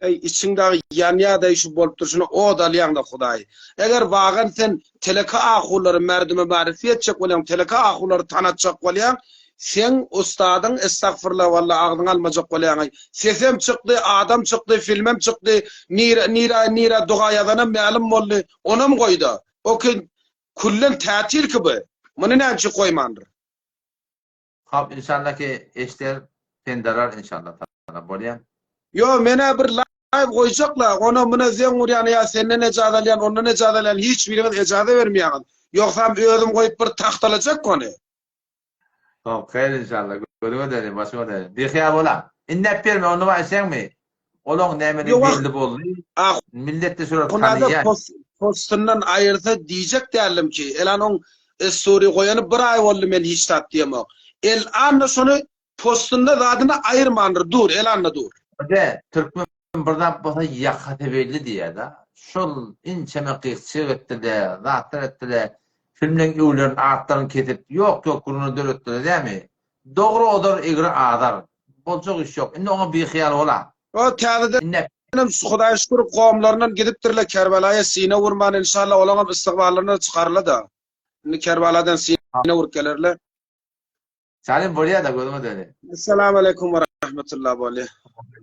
Eý içiň dagy ýanýadaý şu bolup durşuna ot alýaňda hudaý. Eger wagan sen teleke ahunlary merdüme marify etjek bolýaň teleke ahunlary tanatjak bolýaň seň ustadyň estagfurla walla agzyňa almajak bolýaňaý sesem çykdy adam çykdy filmem çykdy nire nire nire doga ýazanam mälim boldy onam goýda ok küllen tätil ki bu muny näme üçin goýmandyr. Hop inşallah ki eşder pendarar inşallah taala bolýa. Ýo menä bir. Live goýjakla, ona muna zeň urýan ýa senden ejaza alýan, ondan ejaza alýan hiç biriňiz ejaza bermeýäňiz. Ýogsam özüm goýup bir tagtalajak ony. Hop, haýyr inşallah. Gözüňe döneýin, başyňa döneýin. Bihyýal bola. Indäp berme, onda bar eşeňmi? Olaň nämeligi belli boldy. Millet-de şolary tanaýar. Postundan aýyrsa diýjek däldim ki, elan oň story goýany bir aý boldy men hiç zat diýemok. El-anda şony Postunda zadyny aýyrmandyr dur elanda dur. Birde türkmen bir zat bolsa ýakasy belli diýýärda. Şol inçeme gyk-çyk etdile, zatlar etdile, filmleň öwlerini atlaryny kesip ýok ýok gürrüňler döretdile dämi? Dogry ozar egri azar. Boljak iş ýok. Indi oňa bihyýal bola. O täzedenem Hudaýa şükür gomlaryndan gidipdirle Kerbelaýa sine urman inşallah olaňam ystigballaryna çykarylada. Indi Kerbaladan sine urup gelerler. Salim bolýada gözüňe döneýin. Essalamu aleýkum we rahmetullah bolýa.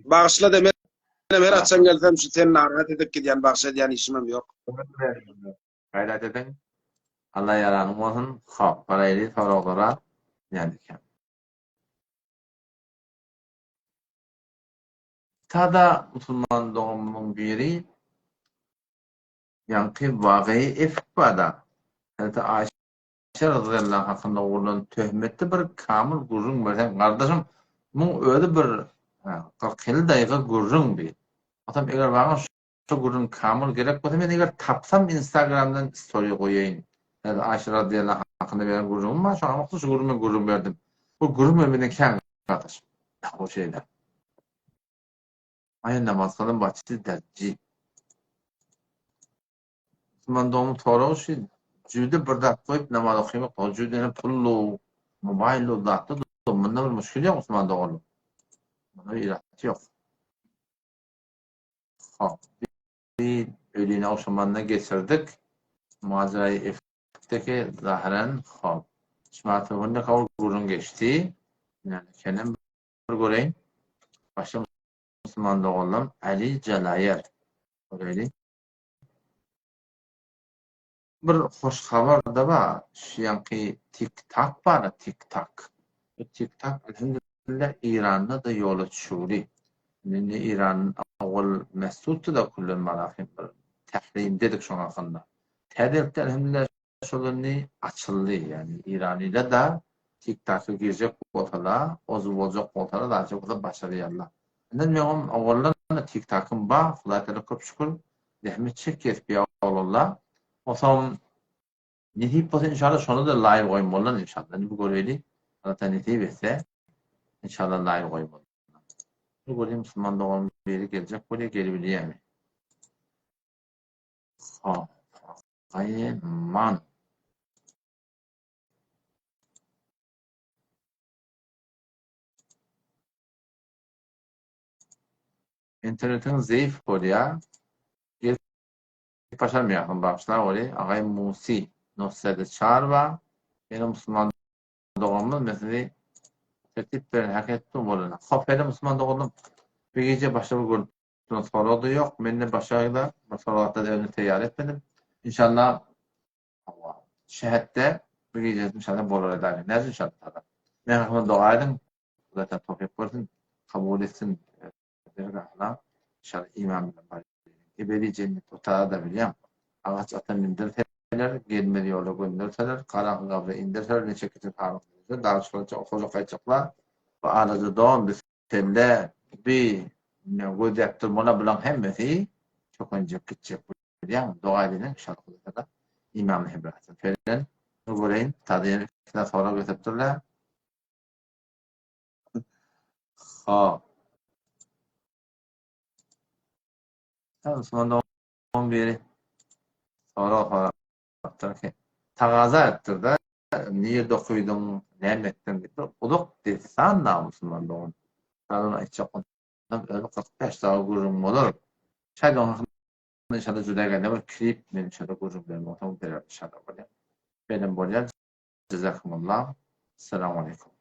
Bagyşla-da men her haçan gelsem şu seni narahat edip gidýän bagş edýän işimem ýok. Gaýrat ediň. Allah ýaranyň bolsun. Hop, garaýly soraglara nädikän. Tada musulman doganymyň biri ýaňky wagyýy efk bada. Hezreti Aýşa Aýşe razyýallahu anh hakynda gurlan töhmetli bir kamyl gürrüň berseň gardaşym muň özi bir 40 ýyl daýga gürrüň bi. Atam eger maňa şo gürrüň kamyl gerek bolsa men eger tapsam instagramdan story goýaýyn. Häzir Aýşe razyýallahu anh hakynda beren gürrüňim bar şoňa mahsus şu gürrüňi men gürrüň berdim. Bu gürrüň menden kän gardaşym. O şeýle. Aýa namaz kylyn başy derji. Musulman doganymyň soragy şu, jübüde bir zat goýup namaz okamak, o jübüde ýene pullu, mobaýllu zatlar dur, munda bir muşkil ýok musulman doganlar. Munda bir ilaty ýok. Hop, bir öýlini ogşamanda geçirdik. Macerayı efkteki zahyren hop. Şumat hökünde kabul gürrüň geçdi. Yani kenem bir göreýin. Başga musulman doganlarym Ali Jalaýer. Göreýli. Bir hoş habar-da bar, şu ýaňky Tik Tak bar-a, Tik Tak. Bu Tik Tak elhamdülillah Eýranda-da ýola düşüwdi. Indi Eýran owal mesutdy-da küllen marahim bir tährimdedik şoň hakynda. Täzelikde elhamdülillah şol indi açyldy. Ýagny Eýranylar-da Tik Taka girjek bolsalar, ozuw boljak bolsalar, zatjak bolsa başarýarlar. Indi meňem owaldan-da Tik Takym bar, Hudaý Tagala köp şükür zähmet çekýäs bu ýagdaýlarda. Onsoň nesip bolsa inşallah şonda-da live goýmalylar inşallah. Indi bir göreýli. Allah Tagala nesip etse inşallah live goýmaly. Bir göreyim musulman doganym biri geljek bolýar, gelibilýärmi? Ha. Aýman. Internetiň zeýif bolýar. Gelip başarmaýarsyň bagyşla weli agaý Musi Nossede çarwa ýene musulman doganymyz men sizi tertip beren hak etdim bolany. Hop hele musulman doganym bir gije başga bir görüp duran sorag-da ýok mende başga-da bir sorag-da özümi teýýar etmedim. Inşallah Hawa. Şähetde bir gije inşallah bolar edäýin. Näme inşallah. Men hakynda doga ediň. Hudaý taala towfyk bersin, kabul etsin. Dergahına inşallah iman bilen bar. Ebedi jennet otagy da bilýän. Agaç ata mindirseler, gelmez ýola gönderseler, garaňky gabra indirseler, neçe kişi halyň bilse, daga çykarjak, okajak gaýtjaklar. Bu alaja don, bi selle, bi göz ýapdyrmalar bulaň hemmesi çökenjek gitjek. Bilýäňmi, doga edeliň inşallah Hudaý tagala imamyny hemra etsin. Felen bir göreýin, taze ýene ikisine sorag getiripdirler. Ha. Musulman dogan biri sorag sorapdyr ki, tagaza etdir-de, nirde okydyň, näme etdiň diýip, uzak dessan da musulman dogan. Ony aýtjak bolsam, özi 45 dagy gürrüň bolar. Şaýat onuň hakynda inşallah juda gelde bir klip men inşallah gürrüň bermek bolsam berer inşallah bolýar. Benim bolýar. Jazakumullah. Assalamu aleykum.